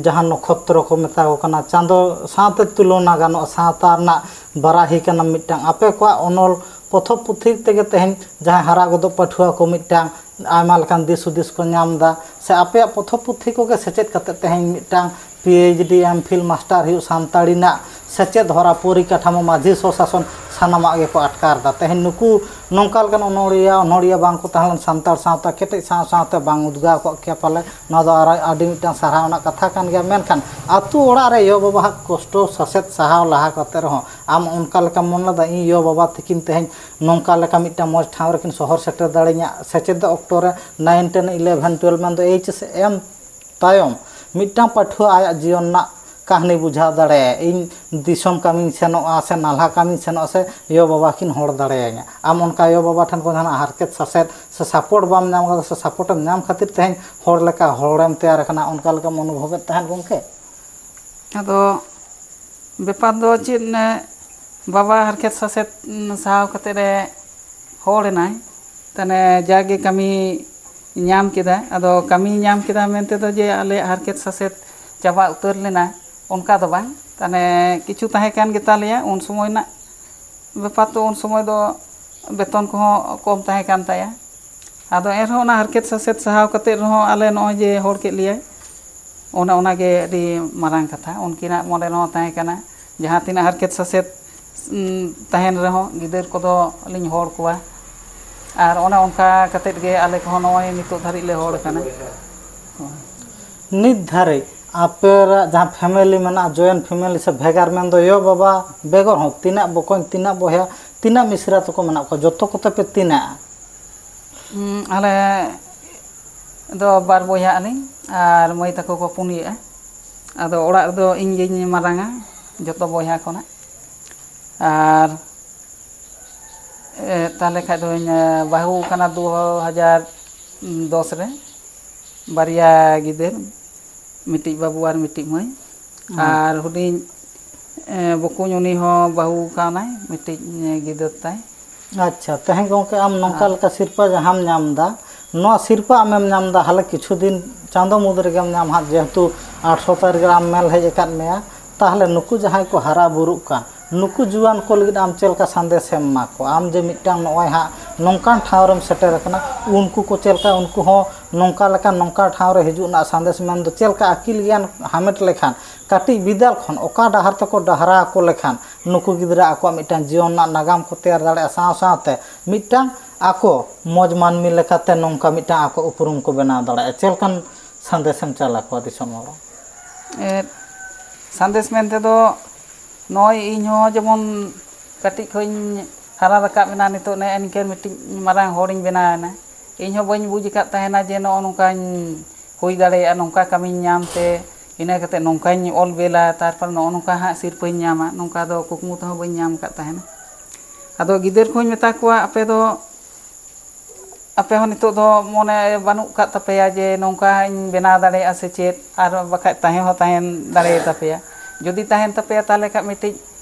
ᱡᱟᱦᱟᱸ ᱱᱚᱠᱷᱚᱛᱨᱚ ᱠᱚ ᱢᱮᱛᱟ ᱠᱚ ᱠᱟᱱᱟ, ᱪᱟᱸᱫᱚ ᱥᱟᱶᱛᱮ ᱛᱩᱞᱚᱱᱟ ᱜᱟᱱᱚᱜᱼᱟ, ᱥᱟᱶᱛᱟ ᱨᱮᱱᱟᱜ ᱵᱟᱨᱟᱦᱤ ᱠᱟᱱᱟ ᱢᱤᱫᱴᱟᱝ᱾ ᱟᱯᱮ ᱠᱚᱣᱟᱜ ᱚᱱᱚᱞ ᱯᱚᱛᱷᱚᱵ ᱯᱩᱛᱷᱤ ᱛᱮᱜᱮ ᱛᱮᱦᱮᱧ ᱡᱟᱦᱟᱸᱭ ᱦᱟᱨᱟ ᱜᱚᱫᱚᱜ ᱯᱟᱹᱴᱷᱩᱣᱟᱹ ᱠᱚ ᱢᱤᱫᱴᱟᱝ ᱟᱭᱢᱟ ᱞᱮᱠᱟᱱ ᱫᱤᱥ ᱦᱩᱫᱤᱥ ᱠᱚ ᱧᱟᱢ ᱮᱫᱟ, ᱥᱮ ᱟᱯᱮᱭᱟᱜ ᱯᱚᱛᱷᱚᱵ ᱯᱩᱛᱷᱤ ᱠᱚᱜᱮ ᱥᱮᱪᱮᱫ ᱠᱟᱛᱮ ᱛᱮᱦᱮᱧ ᱢᱤᱫᱴᱟᱝ ᱯᱤ ᱮᱭᱤᱪ ᱰᱤ, ᱮᱢ ᱯᱷᱤᱞ, ᱢᱟᱥᱴᱟᱨ ᱦᱩᱭᱩᱜ, ᱥᱟᱱᱛᱟᱲᱤ ᱨᱮᱱᱟᱜ ᱥᱮᱪᱮᱫ ᱦᱚᱨᱟ, ᱯᱚᱨᱤᱠᱟᱴᱷᱟᱢᱳ, ᱢᱟᱹᱡᱷᱤ ᱥᱚᱥᱟᱥᱚᱱ ᱥᱟᱱᱟᱢᱟᱜ ᱜᱮᱠᱚ ᱟᱴᱠᱟᱨ ᱮᱫᱟ᱾ ᱛᱮᱦᱮᱧ ᱱᱩᱠᱩ ᱱᱚᱝᱠᱟ ᱞᱮᱠᱟᱱ ᱚᱱᱚᱲᱤᱭᱟᱹ ᱚᱱᱚᱲᱤᱭᱟᱹ ᱵᱟᱝ ᱠᱚ ᱛᱟᱦᱮᱸ ᱞᱮᱱ ᱥᱟᱱᱛᱟᱲ ᱥᱟᱶᱛᱟ ᱠᱮᱴᱮᱡ ᱥᱟᱶ ᱥᱟᱶᱛᱮ ᱵᱟᱝ ᱩᱫᱽᱜᱟᱣ ᱠᱚᱜ ᱠᱮᱭᱟ ᱯᱟᱞᱮ᱾ ᱱᱚᱣᱟ ᱫᱚ ᱟᱨ ᱟᱹᱰᱤ ᱢᱤᱫᱴᱟᱝ ᱥᱟᱨᱦᱟᱣ ᱨᱮᱱᱟᱜ ᱠᱟᱛᱷᱟ ᱠᱟᱱ ᱜᱮᱭᱟ᱾ ᱢᱮᱱᱠᱷᱟᱱ ᱟᱛᱳ ᱚᱲᱟᱜ ᱨᱮ ᱭᱚ ᱵᱟᱵᱟᱣᱟᱜ ᱠᱚᱥᱴᱚ ᱥᱟᱥᱮᱛ ᱥᱟᱦᱟᱣ ᱞᱟᱦᱟ ᱠᱟᱛᱮ ᱨᱮᱦᱚᱸ ᱟᱢ ᱚᱱᱠᱟ ᱞᱮᱠᱟᱢ ᱢᱚᱱᱮ ᱞᱮᱫᱟ, ᱤᱧ ᱭᱚ ᱵᱟᱵᱟ ᱛᱤᱠᱤᱱ ᱛᱮᱦᱮᱧ ᱱᱚᱝᱠᱟ ᱞᱮᱠᱟ ᱢᱤᱫᱴᱟᱝ ᱢᱚᱡᱽ ᱴᱷᱟᱶ ᱨᱮᱠᱤᱱ ᱥᱚᱦᱚᱨ ᱥᱮᱴᱮᱨ ᱫᱟᱲᱮᱧᱟ? ᱥᱮᱪᱮᱫ ᱚᱠᱛᱚ ᱨᱮ ᱱᱟᱭᱤᱱ, ᱴᱮᱱ, ᱤᱞᱮᱵᱷᱮᱱ, ᱴᱩᱭᱮᱞᱵᱷ ᱢᱮᱱᱫᱚ ᱮᱭᱤᱪ ᱮᱥ ᱮᱢ ᱛᱟᱭᱚᱢ ᱢᱤᱫᱴᱟᱝ ᱯᱟᱹᱴᱷᱩᱣᱟᱹ ᱟᱭᱟᱜ ᱡᱤᱭᱚᱱ ᱨᱮᱱᱟᱜ ᱠᱟᱹᱦᱱᱤ ᱵᱩᱡᱷᱟᱹᱣ ᱫᱟᱲᱮᱭᱟᱜᱼᱟ, ᱤᱧ ᱫᱤᱥᱚᱢ ᱠᱟᱹᱢᱤᱧ ᱥᱮᱱᱚᱜᱼᱟ ᱥᱮ ᱱᱟᱞᱦᱟ ᱠᱟᱹᱢᱤᱧ ᱥᱮᱱᱚᱜᱼᱟ ᱥᱮ ᱭᱳ ᱵᱟᱵᱟ ᱠᱤᱱ ᱦᱚᱲ ᱫᱟᱲᱮᱭᱟᱹᱧᱟ᱾ ᱟᱢ ᱚᱱᱠᱟ ᱭᱳ ᱵᱟᱵᱟ ᱴᱷᱮᱱ ᱠᱷᱚᱱ ᱡᱟᱦᱟᱱᱟᱜ ᱦᱟᱨᱠᱮᱛ ᱥᱟᱥᱮᱛ ᱥᱮ ᱥᱟᱯᱳᱨᱴ ᱵᱟᱢ ᱧᱟᱢ ᱠᱟᱫᱟ ᱥᱮ ᱥᱟᱯᱳᱨᱴ ᱮᱢ ᱧᱟᱢ ᱠᱷᱟᱹᱛᱤᱨ ᱛᱮᱦᱮᱧ ᱦᱚᱲ ᱞᱮᱠᱟ ᱦᱚᱲᱮᱢ ᱛᱮᱭᱟᱨ ᱟᱠᱟᱱᱟ, ᱚᱱᱠᱟ ᱞᱮᱠᱟᱢ ᱚᱱᱩᱵᱷᱚᱵᱮᱫ ᱛᱟᱦᱮᱸᱫ ᱜᱚᱢᱠᱮ? ᱟᱫᱚ ᱵᱮᱯᱟᱨ ᱫᱚ ᱪᱮᱫ, ᱵᱟᱵᱟ ᱦᱟᱨᱠᱮᱛ ᱥᱟᱥᱮᱛ ᱥᱟᱦᱟᱣ ᱠᱟᱛᱮ ᱨᱮ ᱦᱚᱲ ᱮᱱᱟᱭ, ᱛᱟᱦᱚᱞᱮ ᱡᱟᱜᱮ ᱠᱟᱹᱢᱤ ᱧᱟᱢ ᱠᱮᱫᱟ᱾ ᱟᱫᱚ ᱠᱟᱹᱢᱤ ᱧᱟᱢ ᱠᱮᱫᱟ ᱢᱮᱱᱛᱮ ᱫᱚ ᱡᱮ ᱟᱞᱮᱭᱟᱜ ᱦᱟᱨᱠᱮᱛ ᱥᱟᱥᱮᱛ ᱪᱟᱵᱟ ᱩᱛᱟᱹᱨ ᱞᱮᱱᱟ, ᱚᱱᱠᱟ ᱫᱚ ᱵᱟᱝ᱾ ᱛᱟᱦᱚᱞᱮ ᱠᱤᱪᱷᱩ ᱛᱟᱦᱮᱸ ᱠᱟᱱ ᱜᱮᱛᱟ ᱞᱮᱭᱟ ᱩᱱ ᱥᱚᱢᱚᱭ ᱨᱮᱱᱟᱜ ᱵᱮᱯᱟᱨ ᱛᱚ, ᱩᱱ ᱥᱚᱢᱚᱭ ᱫᱚ ᱵᱮᱛᱚᱱ ᱠᱚᱦᱚᱸ ᱠᱚᱢ ᱛᱟᱦᱮᱸ ᱠᱟᱱ ᱛᱟᱭᱟ᱾ ᱟᱫᱚ ᱮᱱᱨᱮᱦᱚᱸ ᱚᱱᱟ ᱦᱟᱨᱠᱮᱛ ᱥᱟᱥᱮᱛ ᱥᱟᱦᱟᱣ ᱠᱟᱛᱮᱫ ᱨᱮᱦᱚᱸ ᱟᱞᱮ ᱱᱚᱜᱼᱚᱭ ᱡᱮ ᱦᱚᱲ ᱠᱮᱫ ᱞᱮᱭᱟᱭ, ᱚᱱᱮ ᱚᱱᱟᱜᱮ ᱟᱹᱰᱤ ᱢᱟᱨᱟᱝ ᱠᱟᱛᱷᱟ᱾ ᱩᱱᱠᱤᱱᱟᱜ ᱢᱚᱱᱮ ᱨᱮᱦᱚᱸ ᱛᱟᱦᱮᱸ ᱠᱟᱱᱟ, ᱡᱟᱦᱟᱸ ᱛᱤᱱᱟᱹᱜ ᱦᱟᱨᱠᱮᱛ ᱥᱟᱥᱮᱛ ᱩᱸ, ᱛᱟᱦᱮᱱ ᱨᱮᱦᱚᱸ ᱜᱤᱫᱟᱹᱨ ᱠᱚᱫᱚ ᱞᱤᱧ ᱦᱚᱲ ᱠᱚᱣᱟ᱾ ᱟᱨ ᱚᱱᱮ ᱚᱱᱠᱟ ᱠᱟᱛᱮᱫ ᱜᱮ ᱟᱞᱮ ᱠᱚᱦᱚᱸ ᱱᱚᱜᱼᱚᱭ ᱱᱤᱛᱚᱜ ᱫᱷᱟᱹᱨᱤᱡ ᱞᱮ ᱦᱚᱲ ᱠᱟᱱᱟ᱾ ᱱᱤᱛ ᱫᱷᱟᱹᱨᱤᱡ ᱟᱯᱮᱭᱟᱜ ᱡᱟᱦᱟᱸ ᱯᱷᱮᱢᱮᱞᱤ ᱢᱮᱱᱟᱜᱼᱟ, ᱡᱚᱭᱮᱱᱴ ᱯᱷᱮᱢᱮᱞᱤ ᱥᱮ ᱵᱷᱮᱜᱟᱨ, ᱢᱮᱱᱫᱚ ᱭᱳ ᱵᱟᱵᱟ ᱵᱮᱜᱚᱨ ᱦᱚᱸ ᱛᱤᱱᱟᱹᱜ ᱵᱚᱠᱚᱧ, ᱛᱤᱱᱟᱹᱜ ᱵᱚᱭᱦᱟ, ᱛᱤᱱᱟᱹᱜ ᱢᱤᱥᱨᱟ ᱛᱟᱠᱚ ᱢᱮᱱᱟᱜ ᱠᱚᱣᱟ, ᱡᱚᱛᱚ ᱠᱚᱛᱮ ᱯᱮ ᱛᱤᱱᱟᱹᱜᱼᱟ? ᱦᱩᱸ, ᱟᱞᱮ ᱫᱚ ᱵᱟᱨ ᱵᱚᱭᱦᱟᱜ ᱟᱹᱞᱤᱧ ᱟᱨ ᱢᱟᱹᱭ ᱛᱟᱠᱚ ᱠᱚ ᱯᱩᱱᱭᱟᱹᱜᱼᱟ᱾ ᱟᱫᱚ ᱚᱲᱟᱜ ᱨᱮᱫᱚ ᱤᱧ ᱜᱤᱧ ᱢᱟᱨᱟᱝᱟ ᱡᱚᱛᱚ ᱵᱚᱭᱦᱟ ᱠᱷᱚᱱᱟᱜ᱾ ᱟᱨ ᱮ, ᱛᱟᱦᱚᱞᱮ ᱠᱷᱟᱡ ᱫᱚᱧ, ᱮ, ᱵᱟᱹᱦᱩ ᱠᱟᱱᱟ ᱫᱩ ᱦᱟᱡᱟᱨ ᱫᱚᱥ ᱨᱮ, ᱵᱟᱨᱭᱟ ᱜᱤᱫᱟᱹᱨ, ᱢᱤᱫᱴᱤᱡ ᱵᱟᱹᱵᱩ ᱟᱨ ᱢᱤᱫᱴᱤᱡ ᱢᱟᱹᱭ᱾ ᱟᱨ ᱦᱩᱰᱤᱧ, ᱮ, ᱵᱚᱠᱚᱧ ᱩᱱᱤ ᱦᱚᱸ ᱵᱟᱹᱦᱩ ᱠᱟᱣᱱᱟᱭ, ᱢᱤᱫᱴᱤᱡ, ᱮ, ᱜᱤᱫᱟᱹᱨ ᱛᱟᱭ᱾ ᱟᱪᱪᱷᱟ, ᱛᱮᱦᱮᱧ ᱜᱚᱢᱠᱮ ᱟᱢ ᱱᱚᱝᱠᱟ ᱟᱨ ᱞᱮᱠᱟ ᱥᱤᱨᱯᱟᱹ ᱡᱟᱦᱟᱸᱢ ᱧᱟᱢ ᱮᱫᱟ, ᱱᱚᱣᱟ ᱥᱤᱨᱯᱟᱹ ᱟᱢᱮᱢ ᱧᱟᱢ ᱮᱫᱟ ᱦᱟᱞᱮ ᱠᱤᱪᱷᱩ ᱫᱤᱱ, ᱪᱟᱸᱫᱚ ᱢᱩᱫᱽ ᱨᱮᱜᱮᱢ ᱧᱟᱢ ᱦᱟᱸᱜ, ᱡᱮᱦᱮᱛᱩ ᱟᱴᱷᱨᱚ ᱛᱟᱹᱨᱤᱠᱷ ᱨᱮ ᱟᱢ ᱢᱮᱞ ᱦᱮᱡ ᱟᱠᱟᱫ ᱢᱮᱭᱟ᱾ ᱛᱟᱦᱚᱞᱮ ᱱᱩᱠᱩ ᱡᱟᱦᱟᱸᱭ ᱠᱚ ᱦᱟᱨᱟ ᱵᱩᱨᱩᱜ ᱠᱟᱱ, ᱱᱩᱠᱩ ᱡᱩᱣᱟᱹᱱ ᱠᱚ ᱞᱟᱹᱜᱤᱫ ᱟᱢ ᱪᱮᱫ ᱞᱮᱠᱟ ᱥᱟᱸᱫᱮᱥ ᱮᱢ ᱮᱢᱟ ᱠᱚᱣᱟ? ᱟᱢ ᱡᱮ ᱢᱤᱫᱴᱟᱝ ᱱᱚᱜᱼᱚᱭ ᱦᱟᱸᱜ ᱱᱚᱝᱠᱟᱱ ᱴᱷᱟᱶ ᱨᱮᱢ ᱥᱮᱴᱮᱨ ᱟᱠᱟᱱᱟ, ᱩᱱᱠᱩ ᱠᱚ ᱪᱮᱫ ᱞᱮᱠᱟ, ᱩᱱᱠᱩ ᱦᱚᱸ ᱱᱚᱝᱠᱟ ᱞᱮᱠᱟ ᱱᱚᱝᱠᱟ ᱴᱷᱟᱶ ᱨᱮ ᱦᱤᱡᱩᱜ ᱨᱮᱱᱟᱜ ᱥᱟᱸᱫᱮᱥ ᱢᱮᱱᱫᱚ ᱪᱮᱫ ᱞᱮᱠᱟ ᱟᱹᱠᱤᱞ ᱜᱮᱭᱟᱱ ᱦᱟᱢᱮᱴ ᱞᱮᱠᱷᱟᱱ, ᱠᱟᱹᱴᱤᱡ ᱵᱤᱫᱟᱹᱞ ᱠᱷᱚᱱ ᱚᱠᱟ ᱰᱟᱦᱟᱨ ᱛᱮᱠᱚ ᱰᱟᱦᱟᱨᱟ ᱟᱠᱚ ᱞᱮᱠᱷᱟᱱ ᱱᱩᱠᱩ ᱜᱤᱫᱽᱨᱟᱹ ᱟᱠᱚᱣᱟᱜ ᱢᱤᱫᱴᱟᱝ ᱡᱤᱭᱚᱱ ᱨᱮᱱᱟᱜ ᱱᱟᱜᱟᱢ ᱠᱚ ᱛᱮᱭᱟᱨ ᱫᱟᱲᱮᱭᱟᱜᱼᱟ, ᱥᱟᱶ ᱥᱟᱶᱛᱮ ᱢᱤᱫᱴᱟᱝ ᱟᱠᱚ ᱢᱚᱡᱽ ᱢᱟᱹᱱᱢᱤ ᱞᱮᱠᱟᱛᱮ ᱱᱚᱝᱠᱟ ᱢᱤᱫᱴᱟᱝ ᱟᱠᱚ ᱩᱯᱨᱩᱢ ᱠᱚ ᱵᱮᱱᱟᱣ ᱫᱟᱲᱮᱭᱟᱜᱼᱟ᱾ ᱪᱮᱫ ᱞᱮᱠᱟᱱ ᱥᱟᱸᱫᱮᱥᱮᱢ ᱪᱟᱞ ᱟᱠᱚᱣᱟ ᱫᱤᱥᱚᱢ ᱦᱚᱲ? ᱮᱫ, ᱥᱟᱸᱫᱮᱥ ᱢᱮᱱᱛᱮ ᱫᱚ ᱱᱚᱜᱼᱚᱭ ᱤᱧ ᱦᱚᱸ ᱡᱮᱢᱚᱱ ᱠᱟᱹᱴᱤᱡ ᱠᱷᱚᱱ ᱤᱧ ᱦᱟᱨᱟ ᱨᱟᱠᱟᱵ ᱮᱱᱟ, ᱱᱤᱛᱚᱜ ᱱᱮᱜᱼᱮ ᱱᱤᱝᱠᱟᱹ ᱢᱤᱫᱴᱤᱡ ᱢᱟᱨᱟᱝ ᱦᱚᱲᱤᱧ ᱵᱮᱱᱟᱣ ᱮᱱᱟ᱾ ᱤᱧ ᱦᱚᱸ ᱵᱟᱹᱧ ᱵᱩᱡᱽ ᱟᱠᱟᱫ ᱛᱟᱦᱮᱱᱟ ᱡᱮ ᱱᱚᱜᱼᱚ ᱱᱚᱝᱠᱟᱧ ᱦᱩᱭ ᱫᱟᱲᱮᱭᱟᱜᱼᱟ, ᱱᱚᱝᱠᱟ ᱠᱟᱹᱢᱤᱧ ᱧᱟᱢ ᱛᱮ ᱤᱱᱟᱹ ᱠᱟᱛᱮ ᱱᱚᱝᱠᱟᱧ ᱚᱞ ᱵᱮᱞᱟ, ᱛᱟᱨᱯᱚᱨ ᱱᱚᱜᱼᱚ ᱱᱚᱝᱠᱟ ᱦᱟᱸᱜ ᱥᱤᱨᱯᱟᱹᱧ ᱧᱟᱢᱟ, ᱱᱚᱝᱠᱟ ᱫᱚ ᱠᱩᱠᱢᱩ ᱛᱮᱦᱚᱸ ᱵᱟᱹᱧ ᱧᱟᱢ ᱟᱠᱟᱫ ᱛᱟᱦᱮᱱᱟ᱾ ᱟᱫᱚ ᱜᱤᱫᱟᱹᱨ ᱠᱚᱦᱚᱸᱧ ᱢᱮᱛᱟ ᱠᱚᱣᱟ, ᱟᱯᱮ ᱫᱚ, ᱟᱯᱮ ᱦᱚᱸ ᱱᱤᱛᱚᱜ ᱫᱚ ᱢᱚᱱᱮ ᱵᱟᱹᱱᱩᱜ ᱟᱠᱟᱫ ᱛᱟᱯᱮᱭᱟ ᱡᱮ ᱱᱚᱝᱠᱟᱧ ᱵᱮᱱᱟᱣ ᱫᱟᱲᱮᱭᱟᱜᱼᱟ ᱥᱮ ᱪᱮᱫ, ᱟᱨ ᱵᱟᱠᱷᱟᱡ ᱛᱟᱦᱮᱸ ᱦᱚᱸ ᱛᱟᱦᱮᱸ ᱫᱟᱲᱮᱭᱟᱛᱟ ᱯᱮᱭᱟ᱾ ᱡᱩᱫᱤ ᱛᱟᱦᱮᱱ ᱛᱟᱯᱮᱭᱟ, ᱛᱟᱦᱚᱞᱮ ᱠᱷᱟᱡ ᱢᱤᱫᱴᱤᱡ,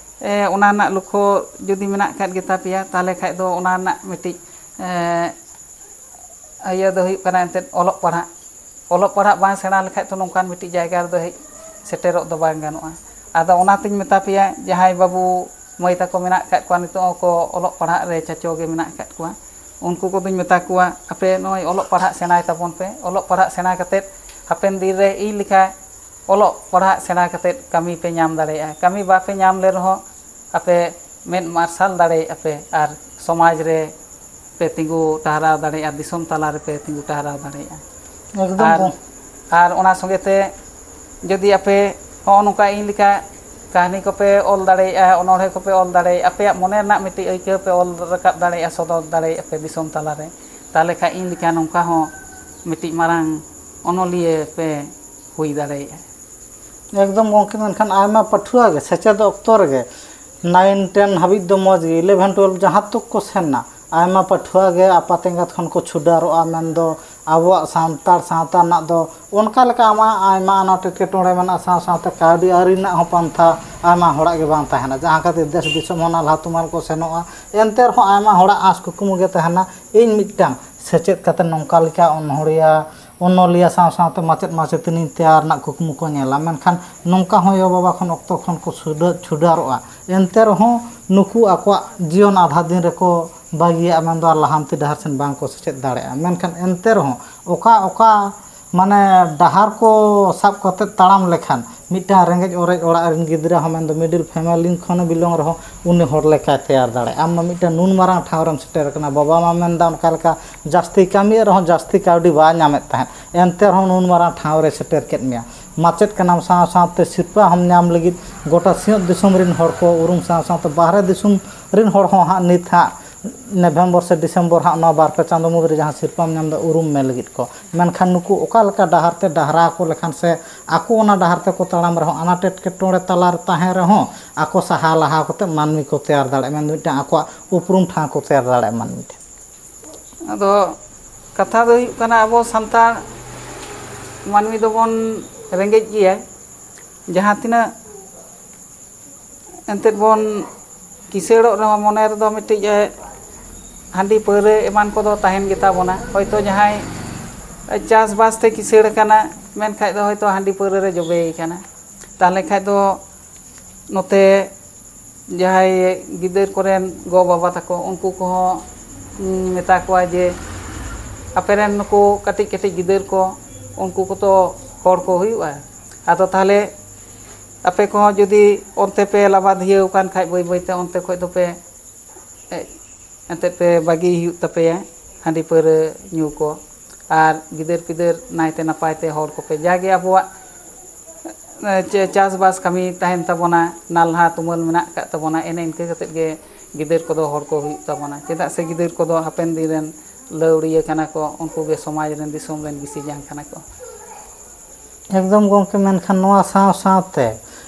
ᱮ, ᱚᱱᱟ ᱨᱮᱱᱟᱜ ᱞᱚᱠᱠᱷᱚ ᱡᱩᱫᱤ ᱢᱮᱱᱟᱜ ᱟᱠᱟᱫ ᱜᱮᱛᱟ ᱯᱮᱭᱟ, ᱛᱟᱦᱚᱞᱮ ᱠᱷᱟᱡ ᱫᱚ ᱚᱱᱟ ᱨᱮᱱᱟᱜ ᱢᱤᱫᱴᱤᱡ, ᱮ, ᱤᱭᱟᱹ ᱫᱚ ᱦᱩᱭᱩᱜ ᱠᱟᱱᱟ ᱮᱱᱛᱮᱫ ᱚᱞᱚᱜ ᱯᱟᱲᱦᱟᱜ᱾ ᱚᱞᱚᱜ ᱯᱟᱲᱦᱟᱜ ᱵᱟᱝ ᱥᱮᱬᱟ ᱞᱮᱠᱷᱟᱡ ᱛᱚ ᱱᱚᱝᱠᱟᱱ ᱢᱤᱫᱴᱤᱡ ᱡᱟᱭᱜᱟ ᱨᱮᱫᱚ ᱦᱮᱡ ᱥᱮᱴᱮᱨᱚᱜ ᱫᱚ ᱵᱟᱝ ᱜᱟᱱᱚᱜᱼᱟ᱾ ᱟᱫᱚ ᱚᱱᱟᱛᱤᱧ ᱢᱮᱛᱟ ᱯᱮᱭᱟ, ᱡᱟᱦᱟᱸᱭ ᱵᱟᱹᱵᱩ ᱢᱟᱹᱭ ᱛᱟᱠᱚ ᱢᱮᱱᱟᱜ ᱟᱠᱟᱫ ᱠᱚᱣᱟ, ᱱᱤᱛᱚᱜ ᱦᱚᱸᱠᱚ ᱚᱞᱚᱜ ᱯᱟᱲᱦᱟᱜ ᱨᱮ ᱪᱟᱪᱚ ᱜᱮ ᱢᱮᱱᱟᱜ ᱟᱠᱟᱫ ᱠᱚᱣᱟ, ᱩᱱᱠᱩ ᱠᱚᱫᱚᱧ ᱢᱮᱛᱟ ᱠᱚᱣᱟ, ᱟᱯᱮ ᱱᱚᱜᱼᱚᱭ ᱚᱞᱚᱜ ᱯᱟᱲᱦᱟᱜ ᱥᱮᱬᱟᱭ ᱛᱟᱵᱚᱱ ᱯᱮ᱾ ᱚᱞᱚᱜ ᱯᱟᱲᱦᱟᱜ ᱥᱮᱬᱟ ᱠᱟᱛᱮᱫ ᱦᱟᱯᱮᱱ ᱫᱤᱱ ᱨᱮ ᱤᱧ ᱞᱮᱠᱟ ᱚᱞᱚᱜ ᱯᱟᱲᱦᱟᱜ ᱥᱮᱬᱟ ᱠᱟᱛᱮᱫ ᱠᱟᱹᱢᱤ ᱯᱮ ᱧᱟᱢ ᱫᱟᱲᱮᱭᱟᱜᱼᱟ᱾ ᱠᱟᱹᱢᱤ ᱵᱟᱯᱮ ᱧᱟᱢ ᱞᱮ ᱨᱮᱦᱚᱸ ᱟᱯᱮ ᱢᱮᱫ ᱢᱟᱨᱥᱟᱞ ᱫᱟᱲᱮᱭᱟᱜᱼᱟ ᱯᱮ ᱟᱨ ᱥᱚᱢᱟᱡᱽ ᱨᱮ ᱯᱮ ᱛᱤᱸᱜᱩ ᱴᱟᱦᱨᱟᱣ ᱫᱟᱲᱮᱭᱟᱜᱼᱟ, ᱫᱤᱥᱚᱢ ᱛᱟᱞᱟ ᱨᱮᱯᱮ ᱛᱤᱸᱜᱩ ᱴᱟᱦᱨᱟᱣ ᱫᱟᱲᱮᱭᱟᱜᱼᱟ᱾ ᱮᱠᱫᱚᱢ ᱟᱨ, ᱜᱚ- ᱟᱨ ᱚᱱᱟ ᱥᱚᱸᱜᱮ ᱛᱮ ᱡᱩᱫᱤ ᱟᱯᱮ ᱦᱚᱸᱜᱼᱚ ᱱᱚᱝᱠᱟ ᱤᱧ ᱞᱮᱠᱟ ᱠᱟᱹᱦᱱᱤ ᱠᱚᱯᱮ ᱚᱞ ᱫᱟᱲᱮᱭᱟᱜᱼᱟ, ᱚᱱᱚᱬᱦᱮ ᱠᱚᱯᱮ ᱚᱞ ᱫᱟᱲᱮᱭᱟᱜᱼᱟ, ᱟᱯᱮᱭᱟᱜ ᱢᱚᱱᱮ ᱨᱮᱱᱟᱜ ᱢᱤᱫᱴᱤᱡ ᱟᱹᱭᱠᱟᱹᱣ ᱯᱮ ᱚᱞ ᱨᱟᱠᱟᱵ ᱫᱟᱲᱮᱭᱟᱜᱼᱟ, ᱥᱚᱫᱚᱨ ᱫᱟᱲᱮᱭᱟᱜᱼᱟ ᱯᱮ ᱫᱤᱥᱚᱢ ᱛᱟᱞᱟᱨᱮ, ᱛᱟᱦᱚᱞᱮ ᱠᱷᱟᱡ ᱤᱧ ᱞᱮᱠᱟ ᱱᱚᱝᱠᱟ ᱦᱚᱸ ᱢᱤᱫᱴᱤᱡ ᱢᱟᱨᱟᱝ ᱚᱱᱚᱞᱤᱭᱟᱹ ᱯᱮ ᱦᱩᱭ ᱫᱟᱲᱮᱭᱟᱜᱼᱟ᱾ ᱮᱠᱫᱚᱢ ᱜᱚᱢᱠᱮ, ᱢᱮᱱᱠᱷᱟᱱ ᱟᱭᱢᱟ ᱯᱟᱹᱴᱷᱩᱣᱟᱹ ᱜᱮ ᱥᱮᱪᱮᱫ ᱚᱠᱛᱚ ᱨᱮᱜᱮ nine ten ᱦᱟᱹᱵᱤᱡ ᱫᱚ ᱢᱚᱡᱽ ᱜᱮ, eleven twelve ᱡᱟᱦᱟᱸ ᱛᱚᱠ ᱠᱚ ᱥᱮᱱ ᱱᱟ, ᱟᱭᱢᱟ ᱯᱟᱹᱴᱷᱩᱣᱟᱹ ᱜᱮ ᱟᱯᱟᱛ ᱮᱸᱜᱟᱛ ᱠᱷᱚᱱ ᱠᱚ ᱪᱷᱩᱰᱟᱨᱚᱜᱼᱟ᱾ ᱢᱮᱱᱫᱚ ᱟᱵᱚᱣᱟᱜ ᱥᱟᱱᱛᱟᱲ ᱥᱟᱶᱛᱟ ᱨᱮᱱᱟᱜ ᱫᱚ ᱚᱱᱠᱟ ᱞᱮᱠᱟ ᱟᱢᱟᱜ ᱟᱭᱢᱟ ᱟᱱᱟᱴ ᱮᱴᱠᱮᱴᱚᱬᱮ ᱢᱮᱱᱟᱜᱼᱟ, ᱥᱟᱶ ᱥᱟᱶᱛᱮ ᱠᱟᱹᱣᱰᱤ ᱟᱹᱨᱤ ᱨᱮᱱᱟᱜ ᱦᱚᱸ ᱯᱟᱱᱛᱷᱟ ᱟᱭᱢᱟ ᱦᱚᱲᱟᱜ ᱜᱮ ᱵᱟᱝ ᱛᱟᱦᱮᱱᱟ, ᱡᱟᱦᱟᱸ ᱠᱷᱟᱹᱛᱤᱨ ᱫᱮᱥ ᱫᱤᱥᱚᱢ ᱦᱚᱸ ᱱᱟᱞᱦᱟ ᱛᱩᱢᱟᱹᱞ ᱠᱚ ᱥᱮᱱᱚᱜᱼᱟ᱾ ᱮᱱᱛᱮ ᱨᱮᱦᱚᱸ ᱟᱭᱢᱟ ᱦᱚᱲᱟᱜ ᱟᱸᱥ ᱠᱩᱠᱢᱩ ᱜᱮ ᱛᱟᱦᱮᱱᱟ, ᱤᱧ ᱢᱤᱫᱴᱟᱝ ᱥᱮᱪᱮᱫ ᱠᱟᱛᱮ ᱱᱚᱝᱠᱟ ᱞᱮᱠᱟ ᱚᱱᱚᱲᱦᱤᱭᱟᱹ ᱚᱱᱚᱞᱤᱭᱟᱹ ᱥᱟᱶ ᱥᱟᱶᱛᱮ ᱢᱟᱪᱮᱫ ᱢᱟᱪᱮᱛᱟᱹᱱᱤ ᱛᱮᱭᱟᱨ ᱨᱮᱱᱟᱜ ᱠᱩᱠᱢᱩ ᱠᱚ ᱧᱮᱞᱟ, ᱢᱮᱱᱠᱷᱟᱱ ᱱᱚᱝᱠᱟ ᱦᱚᱸ ᱭᱳ ᱵᱟᱵᱟ ᱠᱷᱚᱱ ᱚᱠᱛᱚ ᱠᱷᱚᱱ ᱠᱚ ᱪᱷᱩᱰᱟᱹ-, ᱪᱷᱩᱰᱟᱨᱚᱜᱼᱟ᱾ ᱮᱱᱛᱮ ᱨᱮᱦᱚᱸ ᱱᱩᱠᱩ ᱟᱠᱚᱣᱟᱜ ᱡᱤᱭᱚᱱ ᱟᱫᱷᱟ ᱫᱤᱱ ᱨᱮᱠᱚ ᱵᱟᱹᱜᱤᱭᱟᱜᱼᱟ, ᱢᱮᱱᱫᱚ ᱟᱨ ᱞᱟᱦᱟᱱᱛᱤ ᱰᱟᱦᱟᱨ ᱥᱮᱱ ᱵᱟᱝ ᱠᱚ ᱥᱮᱪᱮᱫ ᱫᱟᱲᱮᱭᱟᱜᱼᱟ᱾ ᱢᱮᱱᱠᱷᱟᱱ ᱮᱱᱛᱮ ᱨᱮᱦᱚᱸ ᱚᱠᱟ ᱚᱠᱟ ᱢᱟᱱᱮ ᱰᱟᱦᱟᱨ ᱠᱚ ᱥᱟᱵ ᱠᱟᱛᱮ ᱛᱟᱲᱟᱢ ᱞᱮᱠᱷᱟᱱ ᱢᱤᱫᱴᱟᱝ ᱨᱮᱸᱜᱮᱡ ᱚᱨᱮᱡ ᱚᱲᱟᱜ ᱨᱮᱱ ᱜᱤᱫᱽᱨᱟᱹ ᱦᱚᱸ, ᱢᱮᱱᱫᱚ middle family ᱠᱷᱚᱱᱮ belong ᱨᱮᱦᱚᱸ, ᱩᱱᱤ ᱦᱚᱲ ᱞᱮᱠᱟᱭ ᱛᱮᱭᱟᱨ ᱫᱟᱲᱮᱭᱟᱜᱼᱟ᱾ ᱟᱢ ᱢᱟ ᱢᱤᱫᱴᱟᱝ ᱱᱩᱱ ᱢᱟᱨᱟᱝ ᱴᱷᱟᱶ ᱨᱮᱢ ᱥᱮᱴᱮᱨ ᱟᱠᱟᱱᱟ, ᱵᱟᱵᱟ ᱢᱟ ᱢᱮᱱᱫᱟ ᱚᱱᱠᱟ ᱞᱮᱠᱟ ᱡᱟᱹᱥᱛᱤ ᱠᱟᱹᱢᱤᱭᱮᱫ ᱨᱮᱦᱚᱸ ᱡᱟᱹᱥᱛᱤ ᱠᱟᱹᱣᱰᱤ ᱵᱟᱭ ᱧᱟᱢᱮᱫ ᱛᱟᱦᱮᱸᱫ, ᱮᱱᱛᱮ ᱨᱮᱦᱚᱸ ᱱᱩᱱ ᱢᱟᱨᱟᱝ ᱴᱷᱟᱶ ᱨᱮ ᱥᱮᱴᱮᱨ ᱠᱮᱫ ᱢᱮᱭᱟ᱾ ᱢᱟᱪᱮᱫ ᱠᱟᱱᱟᱢ, ᱥᱟᱶ ᱥᱟᱶᱛᱮ ᱥᱤᱨᱯᱟᱹ ᱦᱚᱸᱢ ᱧᱟᱢ ᱞᱟᱹᱜᱤᱫ ᱜᱚᱴᱟ ᱥᱤᱧᱚᱛ ᱫᱤᱥᱚᱢ ᱨᱮᱱ ᱦᱚᱲ ᱠᱚ ᱩᱨᱩᱢ, ᱥᱟᱶ ᱥᱟᱶᱛᱮ ᱵᱟᱦᱨᱮ ᱫᱤᱥᱚᱢ ᱨᱮᱱ ᱦᱚᱲ ᱦᱚᱸ ᱦᱟᱸᱜ ᱱᱤᱛ ᱦᱟᱸᱜ ᱱᱚᱵᱷᱮᱢᱵᱚᱨ ᱥᱮ ᱰᱤᱥᱮᱢᱵᱚᱨ ᱦᱟᱸᱜ, ᱱᱚᱣᱟ ᱵᱟᱨ ᱯᱮ ᱪᱟᱸᱫᱚ ᱢᱩᱫᱽ ᱨᱮ ᱡᱟᱦᱟᱸ ᱥᱤᱨᱯᱟᱢ ᱧᱟᱢ ᱮᱫᱟ, ᱩᱨᱩᱢ ᱢᱮ ᱞᱟᱹᱜᱤᱫ ᱠᱚ᱾ ᱢᱮᱱᱠᱷᱟᱱ ᱱᱩᱠᱩ ᱚᱠᱟ ᱞᱮᱠᱟ ᱰᱟᱦᱟᱨ ᱛᱮ ᱰᱟᱦᱨᱟ ᱟᱠᱚ ᱞᱮᱠᱷᱟᱱ ᱥᱮ ᱟᱠᱚ ᱚᱱᱟ ᱰᱟᱦᱟᱨ ᱛᱮᱠᱚ ᱛᱟᱲᱟᱢ ᱨᱮᱦᱚᱸ, ᱟᱱᱟᱴ ᱮᱴᱠᱮᱴᱚᱬᱮ ᱛᱟᱞᱟ ᱨᱮ ᱛᱟᱦᱮᱸ ᱨᱮᱦᱚᱸ, ᱟᱠᱚ ᱥᱟᱦᱟ ᱞᱟᱦᱟ ᱠᱟᱛᱮ ᱢᱟᱹᱱᱢᱤ ᱠᱚ ᱛᱮᱭᱟᱨ ᱫᱟᱲᱮᱭᱟᱜᱼᱟ, ᱢᱮᱱᱫᱚ ᱢᱤᱫᱴᱟᱝ ᱟᱠᱚᱣᱟᱜ ᱩᱯᱨᱩᱢ ᱴᱷᱟᱶ ᱠᱚ ᱛᱮᱭᱟᱨ ᱫᱟᱲᱮᱭᱟᱜᱼᱟ ᱢᱟᱹᱱᱢᱤ ᱴᱷᱮᱱ᱾ ᱟᱫᱚ ᱠᱟᱛᱷᱟ ᱫᱚ ᱦᱩᱭᱩᱜ ᱠᱟᱱᱟ, ᱟᱵᱚ ᱥᱟᱱᱛᱟᱲ ᱢᱟᱹᱱᱢᱤ ᱫᱚᱵᱚᱱ ᱨᱮᱸᱜᱮᱡ ᱜᱮᱭᱟ᱾ ᱡᱟᱦᱟᱸ ᱛᱤᱱᱟᱹᱜ ᱮᱱᱛᱮᱫ ᱵᱚᱱ ᱠᱤᱥᱟᱹᱲᱚᱜ ᱨᱮᱦᱚᱸ, ᱢᱚᱱᱮ ᱨᱮᱫᱚ ᱢᱤᱫᱴᱤᱡ ᱮ, ᱦᱟᱺᱰᱤ ᱯᱟᱹᱣᱨᱟᱹ ᱮᱢᱟᱱ ᱠᱚᱫᱚ ᱛᱟᱦᱮᱱ ᱜᱮᱛᱟ ᱵᱚᱱᱟ᱾ ᱦᱚᱭᱛᱳ ᱡᱟᱦᱟᱸᱭ ᱪᱟᱥᱵᱟᱥ ᱛᱮ ᱠᱤᱥᱟᱹᱲ ᱟᱠᱟᱱᱟ, ᱢᱮᱱᱠᱷᱟᱡ ᱫᱚ ᱦᱚᱭᱛᱳ ᱦᱟᱺᱰᱤ ᱯᱟᱹᱣᱨᱟᱹ ᱨᱮ ᱡᱚᱵᱮᱭ ᱟᱠᱟᱱᱟ᱾ ᱛᱟᱦᱚᱞᱮ ᱠᱷᱟᱡ ᱫᱚ ᱱᱚᱛᱮ ᱡᱟᱦᱟᱸᱭ ᱜᱤᱫᱟᱹᱨ ᱠᱚᱨᱮᱱ ᱜᱚ ᱵᱟᱵᱟ ᱛᱟᱠᱚ, ᱩᱱᱠᱩ ᱠᱚᱦᱚᱸ ᱢᱮᱛᱟ ᱠᱚᱣᱟ ᱡᱮ, ᱟᱯᱮᱨᱮᱱ ᱱᱩᱠᱩ ᱠᱟᱹᱴᱤᱡ ᱠᱟᱹᱴᱤᱡ ᱜᱤᱫᱟᱹᱨ ᱠᱚ, ᱩᱱᱠᱩ ᱠᱚᱛᱚ ᱦᱚᱲ ᱠᱚ ᱦᱩᱭᱩᱜᱼᱟ᱾ ᱟᱫᱚ ᱛᱟᱦᱚᱞᱮ ᱟᱯᱮ ᱠᱚᱦᱚᱸ ᱡᱩᱫᱤ ᱚᱱᱛᱮ ᱯᱮ ᱞᱟᱵᱟᱫᱷᱤᱭᱟᱹᱣ ᱟᱠᱟᱱ ᱠᱷᱟᱡ, ᱵᱟᱹᱭ ᱵᱟᱹᱭᱛᱮ ᱚᱱᱛᱮ ᱠᱷᱚᱡ ᱫᱚᱯᱮ ᱮᱱᱛᱮᱫ ᱯᱮ ᱵᱟᱹᱜᱤ ᱦᱩᱭᱩᱜ ᱛᱟᱯᱮᱭᱟ ᱦᱟᱺᱰᱤ ᱯᱟᱹᱣᱨᱟᱹ ᱧᱩ ᱠᱚ, ᱟᱨ ᱜᱤᱫᱟᱹᱨ ᱯᱤᱫᱟᱹᱨ ᱱᱟᱭᱛᱮ ᱱᱟᱯᱟᱭ ᱛᱮ ᱦᱚᱲ ᱠᱚᱯᱮ, ᱡᱟᱜᱮ ᱟᱵᱚᱣᱟᱜ ᱮ, ᱪᱮ-, ᱪᱟᱥᱵᱟᱥ ᱠᱟᱹᱢᱤ ᱛᱟᱦᱮᱱ ᱛᱟᱵᱚᱱᱟ, ᱱᱟᱞᱦᱟ ᱛᱩᱢᱟᱹᱞ ᱢᱮᱱᱟᱜ ᱟᱠᱟᱫ ᱛᱟᱵᱚᱱᱟ, ᱮᱱᱮ ᱤᱱᱠᱟᱹ ᱠᱟᱛᱮᱫ ᱜᱮ ᱜᱤᱫᱟᱹᱨ ᱠᱚᱫᱚ ᱦᱚᱲ ᱠᱚ ᱦᱩᱭᱩᱜ ᱛᱟᱵᱚᱱᱟ᱾ ᱪᱮᱫᱟᱜ ᱥᱮ ᱜᱤᱫᱟᱹᱨ ᱠᱚᱫᱚ ᱦᱟᱯᱮᱱ ᱫᱤᱱ ᱨᱮᱱ ᱞᱟᱹᱣᱲᱤᱭᱟᱹ ᱠᱟᱱᱟ ᱠᱚ, ᱩᱱᱠᱩ ᱜᱮ ᱥᱚᱢᱟᱡᱽ ᱨᱮᱱ, ᱫᱤᱥᱚᱢ ᱨᱮᱱ ᱵᱤᱥᱤ ᱡᱟᱝ ᱠᱟᱱᱟ ᱠᱚ᱾ ᱮᱠᱫᱚᱢ ᱜᱚᱢᱠᱮ, ᱢᱮᱱᱠᱷᱟᱱ ᱱᱚᱣᱟ ᱥᱟᱶ ᱥᱟᱶᱛᱮ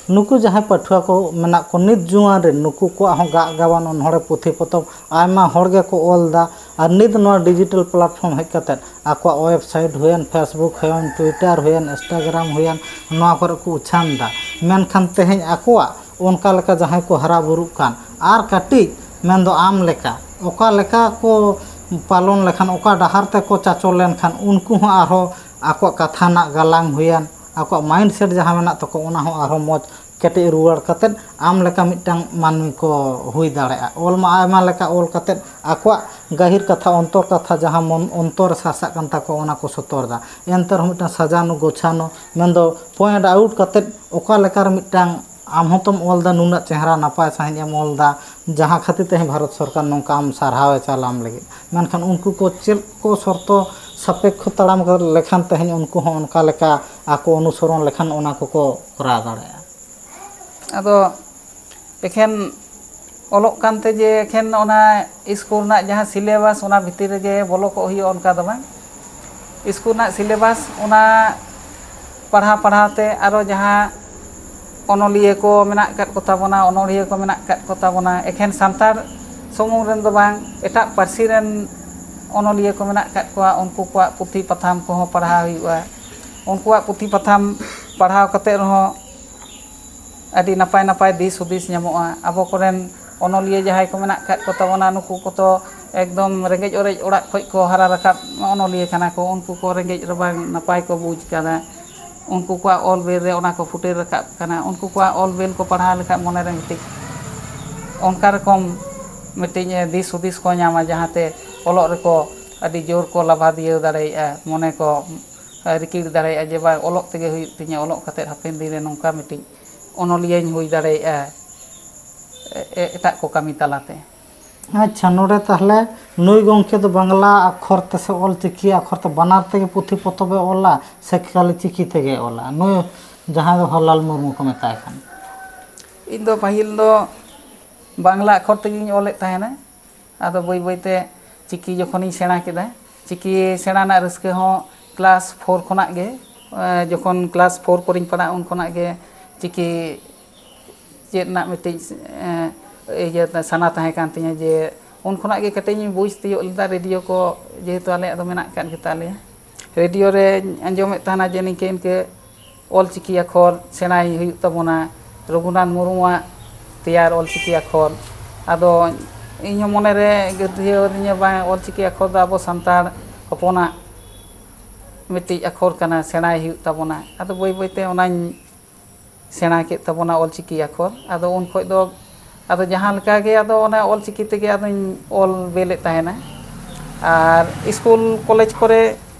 ᱱᱩᱠᱩ ᱡᱟᱦᱟᱸᱭ ᱯᱟᱹᱴᱷᱩᱣᱟᱹ ᱠᱚ ᱢᱮᱱᱟᱜ ᱠᱚ ᱱᱤᱛ ᱡᱩᱣᱟᱹᱱ ᱨᱮᱱ, ᱱᱩᱠᱩ ᱠᱚᱣᱟᱜ ᱦᱚᱸ ᱜᱟᱜ ᱜᱟᱵᱟᱱ ᱚᱱᱚᱬᱦᱮ ᱯᱩᱛᱷᱤ ᱯᱚᱛᱚᱵ ᱟᱭᱢᱟ ᱦᱚᱲ ᱜᱮᱠᱚ ᱚᱞ ᱮᱫᱟ᱾ ᱟᱨ ᱱᱤᱛ ᱱᱚᱣᱟ ᱰᱤᱡᱤᱴᱟᱞ ᱯᱞᱟᱴᱯᱷᱚᱨᱢ ᱦᱮᱡ ᱠᱟᱛᱮᱫ ᱟᱠᱚᱣᱟᱜ ᱳᱭᱮᱵᱽᱥᱟᱭᱤᱴ ᱦᱩᱭᱮᱱ, ᱯᱷᱮᱥᱵᱩᱠ ᱦᱩᱭᱮᱱ, ᱴᱩᱭᱴᱟᱨ ᱦᱩᱭᱮᱱ, ᱤᱱᱥᱴᱟᱜᱨᱟᱢ ᱦᱩᱭᱮᱱ, ᱱᱚᱣᱟ ᱠᱚᱨᱮ ᱠᱚ ᱩᱪᱷᱟᱱ ᱮᱫᱟ᱾ ᱢᱮᱱᱠᱷᱟᱱ ᱛᱮᱦᱮᱧ ᱟᱠᱚᱣᱟᱜ ᱚᱱᱠᱟ ᱞᱮᱠᱟ ᱡᱟᱦᱟᱸᱭ ᱠᱚ ᱦᱟᱨᱟ ᱵᱩᱨᱩᱜ ᱠᱟᱱ ᱟᱨ ᱠᱟᱹᱴᱤᱡ, ᱢᱮᱱᱫᱚ ᱟᱢ ᱞᱮᱠᱟ, ᱚᱠᱟ ᱞᱮᱠᱟ ᱠᱚ ᱯᱟᱞᱚᱱ ᱞᱮᱠᱷᱟᱱ, ᱚᱠᱟ ᱰᱟᱦᱟᱨ ᱛᱮᱠᱚ ᱪᱟᱪᱚ ᱞᱮᱱᱠᱷᱟᱱ ᱩᱱᱠᱩ ᱦᱚᱸ ᱟᱨᱦᱚᱸ ᱟᱠᱚᱣᱟᱜ ᱠᱟᱛᱷᱟ ᱨᱮᱱᱟᱜ ᱜᱟᱞᱟᱝ ᱦᱩᱭᱮᱱ, ᱟᱠᱚᱣᱟᱜ ᱢᱟᱭᱤᱱᱰ ᱥᱮᱴ ᱡᱟᱦᱟᱸ ᱢᱮᱱᱟᱜ ᱛᱟᱠᱚ, ᱚᱱᱟ ᱦᱚᱸ ᱟᱨᱦᱚᱸ ᱢᱚᱡᱽ ᱠᱮᱴᱮᱡ ᱨᱩᱣᱟᱹᱲ ᱠᱟᱛᱮᱫ ᱟᱢ ᱞᱮᱠᱟ ᱢᱤᱫᱴᱟᱝ ᱢᱟᱹᱱᱢᱤ ᱠᱚ ᱦᱩᱭ ᱫᱟᱲᱮᱭᱟᱜᱼᱟ᱾ ᱚᱞ ᱢᱟ ᱟᱭᱢᱟ ᱞᱮᱠᱟ ᱚᱞ ᱠᱟᱛᱮᱫ ᱟᱠᱚᱣᱟᱜ ᱜᱟᱹᱦᱤᱨ ᱠᱟᱛᱷᱟ, ᱚᱱᱛᱚᱨ ᱠᱟᱛᱷᱟ, ᱡᱟᱦᱟᱸ ᱢᱚᱱ ᱚᱱᱛᱚᱨ ᱨᱮ ᱥᱟᱥᱟᱜ ᱠᱟᱱ ᱛᱟᱠᱚᱣᱟ, ᱚᱱᱟ ᱠᱚ ᱥᱚᱛᱚᱨ ᱮᱫᱟ᱾ ᱮᱱᱛᱮ ᱨᱮᱦᱚᱸ ᱢᱤᱫᱴᱟᱝ ᱥᱟᱡᱟᱱᱚ ᱜᱳᱪᱷᱟᱱᱚ, ᱢᱮᱱᱫᱚ ᱯᱚᱭᱮᱱᱴ ᱟᱣᱩᱴ ᱠᱟᱛᱮᱫ ᱚᱠᱟ ᱞᱮᱠᱟᱨᱮ ᱢᱤᱫᱴᱟᱝ ᱟᱢ ᱦᱚᱸᱛᱚᱢ ᱚᱞ ᱮᱫᱟ, ᱱᱩᱱᱟᱹᱜ ᱪᱮᱦᱨᱟ ᱱᱟᱯᱟᱭ ᱥᱟᱺᱦᱤᱡ ᱮᱢ ᱚᱞ ᱮᱫᱟ, ᱡᱟᱦᱟᱸ ᱠᱷᱟᱹᱛᱤᱨ ᱛᱮ ᱵᱷᱟᱨᱚᱛ ᱥᱚᱨᱠᱟᱨ ᱱᱚᱝᱠᱟ ᱟᱢ ᱥᱟᱨᱦᱟᱣ ᱮ ᱪᱟᱞ ᱟᱢ ᱞᱟᱹᱜᱤᱫ᱾ ᱢᱮᱱᱠᱷᱟᱱ ᱩᱱᱠᱩ ᱠᱚ ᱪᱮᱫ ᱠᱚ ᱥᱚᱨᱛᱚ ᱥᱟᱯᱮᱠᱠᱷᱚ ᱛᱟᱲᱟᱢ ᱞᱮᱠᱷᱟᱱ ᱛᱮᱦᱮᱧ ᱩᱱᱠᱩ ᱦᱚᱸ ᱚᱱᱠᱟ ᱞᱮᱠᱟ ᱟᱠᱚ ᱚᱱᱩᱥᱚᱨᱚᱱ ᱞᱮᱠᱷᱟᱱ ᱚᱱᱟ ᱠᱚᱠᱚ ᱠᱚᱨᱟᱣ ᱫᱟᱲᱮᱭᱟᱜᱼᱟ᱾ ᱟᱫᱚ ᱮᱠᱷᱮᱱ ᱚᱞᱚᱜ ᱠᱟᱱᱛᱮ ᱡᱮ ᱮᱠᱷᱮᱱ ᱚᱱᱟ ᱥᱠᱩᱞ ᱨᱮᱱᱟᱜ ᱡᱟᱦᱟᱸ ᱥᱤᱞᱮᱵᱟᱥ, ᱚᱱᱟ ᱵᱷᱤᱛᱤᱨ ᱨᱮᱜᱮ ᱵᱚᱞᱚ ᱠᱚᱜ ᱦᱩᱭᱩᱜᱼᱟ, ᱚᱱᱠᱟ ᱫᱚ ᱵᱟᱝ᱾ ᱥᱠᱩᱞ ᱨᱮᱱᱟᱜ ᱥᱤᱞᱮᱵᱟᱥ, ᱚᱱᱟ ᱯᱟᱲᱦᱟᱣ ᱯᱟᱲᱦᱟᱣ ᱛᱮ ᱟᱨᱚ ᱡᱟᱦᱟᱸ ᱚᱱᱚᱞᱤᱭᱟᱹ ᱠᱚ ᱢᱮᱱᱟᱜ ᱟᱠᱟᱫ ᱠᱚ ᱛᱟᱵᱚᱱᱟ, ᱚᱱᱚᱲᱦᱤᱭᱟᱹ ᱠᱚ ᱢᱮᱱᱟᱜ ᱟᱠᱟᱫ ᱠᱚ ᱛᱟᱵᱚᱱᱟ, ᱮᱠᱷᱮᱱ ᱥᱟᱱᱛᱟᱲ ᱥᱩᱢᱩᱝ ᱨᱮᱱ ᱫᱚ ᱵᱟᱝ, ᱮᱴᱟᱜ ᱯᱟᱹᱨᱥᱤ ᱨᱮᱱ ᱚᱱᱚᱞᱤᱭᱟᱹ ᱠᱚ ᱢᱮᱱᱟᱜ ᱟᱠᱟᱫ ᱠᱚᱣᱟ, ᱩᱱᱠᱩ ᱠᱚᱣᱟᱜ ᱯᱩᱛᱷᱤ ᱯᱟᱛᱷᱟᱢ ᱠᱚᱦᱚᱸ ᱯᱟᱲᱦᱟᱣ ᱦᱩᱭᱩᱜᱼᱟ᱾ ᱩᱱᱠᱩᱣᱟᱜ ᱯᱩᱛᱷᱤ ᱯᱟᱛᱷᱟᱢ ᱯᱟᱲᱦᱟᱣ ᱠᱟᱛᱮ ᱨᱮᱦᱚᱸ ᱟᱹᱰᱤ ᱱᱟᱯᱟᱭ ᱱᱟᱯᱟᱭ ᱫᱤᱥ ᱦᱩᱫᱤᱥ ᱧᱟᱢᱚᱜᱼᱟ᱾ ᱟᱵᱚ ᱠᱚᱨᱮᱱ ᱚᱱᱚᱞᱤᱭᱟᱹ ᱡᱟᱦᱟᱸᱭ ᱠᱚ ᱢᱮᱱᱟᱜ ᱟᱠᱟᱫ ᱠᱚ ᱛᱟᱵᱚᱱᱟ, ᱱᱩᱠᱩ ᱠᱚᱫᱚ ᱮᱠᱫᱚᱢ ᱨᱮᱸᱜᱮᱡ ᱚᱨᱮᱡ ᱚᱲᱟᱜ ᱠᱷᱚᱱ ᱠᱚ ᱦᱟᱨᱟ ᱨᱟᱠᱟᱵ ᱚᱱᱚᱞᱤᱭᱟᱹ ᱠᱟᱱᱟ ᱠᱚ᱾ ᱩᱱᱠᱩ ᱠᱚ ᱨᱮᱸᱜᱮᱡ ᱨᱟᱵᱟᱝ ᱱᱟᱯᱟᱭ ᱠᱚ ᱵᱩᱡᱽ ᱠᱟᱫᱟ᱾ ᱩᱱᱠᱩ ᱠᱚᱣᱟᱜ ᱚᱞ ᱵᱮᱞ ᱨᱮ ᱚᱱᱟ ᱠᱚ ᱯᱷᱩᱴᱮᱞ ᱨᱟᱠᱟᱵ ᱠᱟᱱᱟ᱾ ᱩᱱᱠᱩ ᱠᱚᱣᱟᱜ ᱚᱞ ᱵᱮᱞ ᱠᱚ ᱯᱟᱲᱦᱟᱣ ᱞᱮᱠᱷᱟᱱ ᱢᱚᱱᱮ ᱨᱮ ᱢᱤᱫᱴᱤᱡ ᱚᱱᱠᱟ ᱨᱚᱠᱚᱢ ᱢᱤᱫᱴᱤᱡ ᱫᱤᱥ ᱦᱩᱫᱤᱥ ᱠᱚ ᱧᱟᱢᱟ, ᱡᱟᱦᱟᱸᱛᱮ ᱚᱞᱚᱜ ᱨᱮᱠᱚ ᱟᱹᱰᱤ ᱡᱳᱨ ᱠᱚ ᱞᱟᱵᱷᱟᱫᱤᱭᱟᱹ ᱫᱟᱲᱮᱭᱟᱜᱼᱟ, ᱢᱚᱱᱮ ᱠᱚ ᱨᱤᱠᱤᱲ ᱫᱟᱲᱮᱭᱟᱜᱼᱟ ᱡᱮ, "ᱵᱟᱝ, ᱚᱞᱚᱜ ᱛᱮᱜᱮ ᱦᱩᱭᱩᱜ ᱛᱤᱧᱟᱹ, ᱚᱞᱚᱜ ᱠᱟᱛᱮᱫ ᱦᱟᱯᱮᱱ ᱫᱤᱱ ᱨᱮ ᱱᱚᱝᱠᱟ ᱢᱤᱫᱴᱤᱡ ᱚᱱᱚᱞᱤᱭᱟᱹᱧ ᱦᱩᱭ ᱫᱟᱲᱮᱭᱟᱜᱼᱟ, ᱮ-, ᱮ-, ᱮᱴᱟᱜ ᱠᱚ ᱠᱟᱹᱢᱤ ᱛᱟᱞᱟᱛᱮ᱾" ᱟᱪᱪᱷᱟ, ᱱᱚᱰᱮ ᱛᱟᱦᱚᱞᱮ ᱱᱩᱭ ᱜᱚᱢᱠᱮ ᱫᱚ ᱵᱟᱝᱞᱟ ᱟᱠᱷᱚᱨ ᱛᱮ ᱥᱮ ᱚᱞ ᱪᱤᱠᱤ ᱟᱠᱷᱚᱨ ᱛᱮ ᱵᱟᱱᱟᱨ ᱛᱮᱜᱮ ᱯᱩᱛᱷᱤ ᱯᱚᱛᱚᱵ ᱮ ᱚᱞᱟ ᱥᱮ ᱠᱷᱟᱹᱞᱤ ᱪᱤᱠᱤ ᱛᱮᱜᱮ ᱚᱞᱟ? ᱱᱩᱭ ᱡᱟᱦᱟᱸᱭ ᱫᱚ ᱦᱚᱨᱞᱟᱞ ᱢᱩᱨᱢᱩ ᱠᱚ ᱢᱮᱛᱟᱭ ᱠᱟᱱ᱾ ᱤᱧ ᱫᱚ ᱯᱟᱹᱦᱤᱞ ᱫᱚ ᱵᱟᱝᱞᱟ ᱟᱠᱷᱚᱨ ᱛᱮᱜᱮᱧ ᱚᱞᱮᱫ ᱛᱟᱦᱮᱱᱟ᱾ ᱟᱫᱚ ᱵᱟᱹᱭ ᱵᱟᱹᱭᱛᱮ ᱪᱤᱠᱤ ᱡᱚᱠᱷᱚᱱᱤᱧ ᱥᱮᱬᱟ ᱠᱮᱫᱟ, ᱪᱤᱠᱤ ᱥᱮᱬᱟ ᱨᱮᱱᱟᱜ ᱨᱟᱹᱥᱠᱟᱹ ᱦᱚᱸ ᱠᱞᱟᱥ ᱯᱷᱳᱨ ᱠᱷᱚᱱᱟᱜ ᱜᱮ, ᱮᱸ, ᱡᱚᱠᱷᱚᱱ ᱠᱞᱟᱥ ᱯᱷᱳᱨ ᱠᱚᱨᱮᱧ ᱯᱟᱲᱦᱟᱜᱼᱟ, ᱩᱱ ᱠᱷᱚᱱᱟᱜ ᱜᱮ ᱪᱤᱠᱤ ᱪᱮᱫ ᱨᱮᱱᱟᱜ ᱢᱤᱫᱴᱤᱡ, ᱮᱸ, ᱤᱭᱟᱹ ᱥᱟᱱᱟ ᱛᱟᱦᱮᱸ ᱠᱟᱱ ᱛᱤᱧᱟᱹ ᱡᱮ ᱩᱱ ᱠᱷᱚᱱᱟᱜ ᱜᱮ ᱠᱟᱹᱴᱤᱡ ᱤᱧ ᱵᱩᱡᱽ ᱛᱤᱭᱳᱜ ᱞᱮᱫᱟ᱾ ᱨᱮᱰᱤᱭᱳ ᱠᱚ ᱡᱮᱦᱮᱛᱩ ᱟᱞᱮᱭᱟᱜ ᱫᱚ ᱢᱮᱱᱟᱜ ᱟᱠᱟᱫ ᱜᱮᱛᱟ ᱞᱮᱭᱟ, ᱨᱮᱰᱤᱭᱳ ᱨᱮᱧ ᱟᱸᱡᱚᱢᱮᱫ ᱛᱟᱦᱮᱱᱟ ᱡᱮ ᱱᱤᱝᱠᱟᱹ ᱤᱱᱠᱟᱹ ᱚᱞᱪᱤᱠᱤ ᱟᱠᱷᱚᱨ ᱥᱮᱬᱟᱭ ᱦᱩᱭᱩᱜ ᱛᱟᱵᱚᱱᱟ, ᱨᱚᱜᱷᱩᱱᱟᱛᱷ ᱢᱩᱨᱢᱩᱣᱟᱜ ᱛᱮᱭᱟᱨ ᱚᱞᱪᱤᱠᱤ ᱟᱠᱷᱚᱨ᱾ ᱟᱫᱚ ᱤᱧᱦᱚᱸ ᱢᱚᱱᱮᱨᱮ ᱜᱟᱹᱫᱷᱭᱟᱹᱣ ᱟᱹᱫᱤᱧᱟ, ᱵᱟᱝ, ᱚᱞᱪᱤᱠᱤ ᱟᱠᱷᱚᱨ ᱫᱚ ᱟᱵᱚ ᱥᱟᱱᱛᱟᱲ ᱦᱚᱯᱚᱱᱟᱜ ᱢᱤᱫᱴᱤᱡ ᱟᱠᱷᱚᱨ ᱠᱟᱱᱟ, ᱥᱮᱬᱟᱭ ᱦᱩᱭᱩᱜ ᱛᱟᱵᱚᱱᱟ᱾ ᱟᱫᱚ ᱵᱟᱹᱭ ᱵᱟᱹᱭᱛᱮ ᱚᱱᱟᱧ ᱥᱮᱬᱟ ᱠᱮᱫ ᱛᱟᱵᱚᱱᱟ, ᱚᱞᱪᱤᱠᱤ ᱟᱠᱷᱚᱨ᱾ ᱟᱫᱚ ᱩᱱ ᱠᱷᱚᱱ ᱫᱚ ᱟᱫᱚ ᱡᱟᱦᱟᱸ ᱞᱮᱠᱟ ᱜᱮ ᱟᱫᱚ ᱚᱱᱟ ᱚᱞᱪᱤᱠᱤ ᱛᱮᱜᱮ ᱟᱫᱚᱧ ᱚᱞ ᱵᱮᱞᱮᱫ ᱛᱟᱦᱮᱱᱟ᱾ ᱟᱨ ᱥᱠᱩᱞ ᱠᱚᱞᱮᱡᱽ ᱠᱚᱨᱮ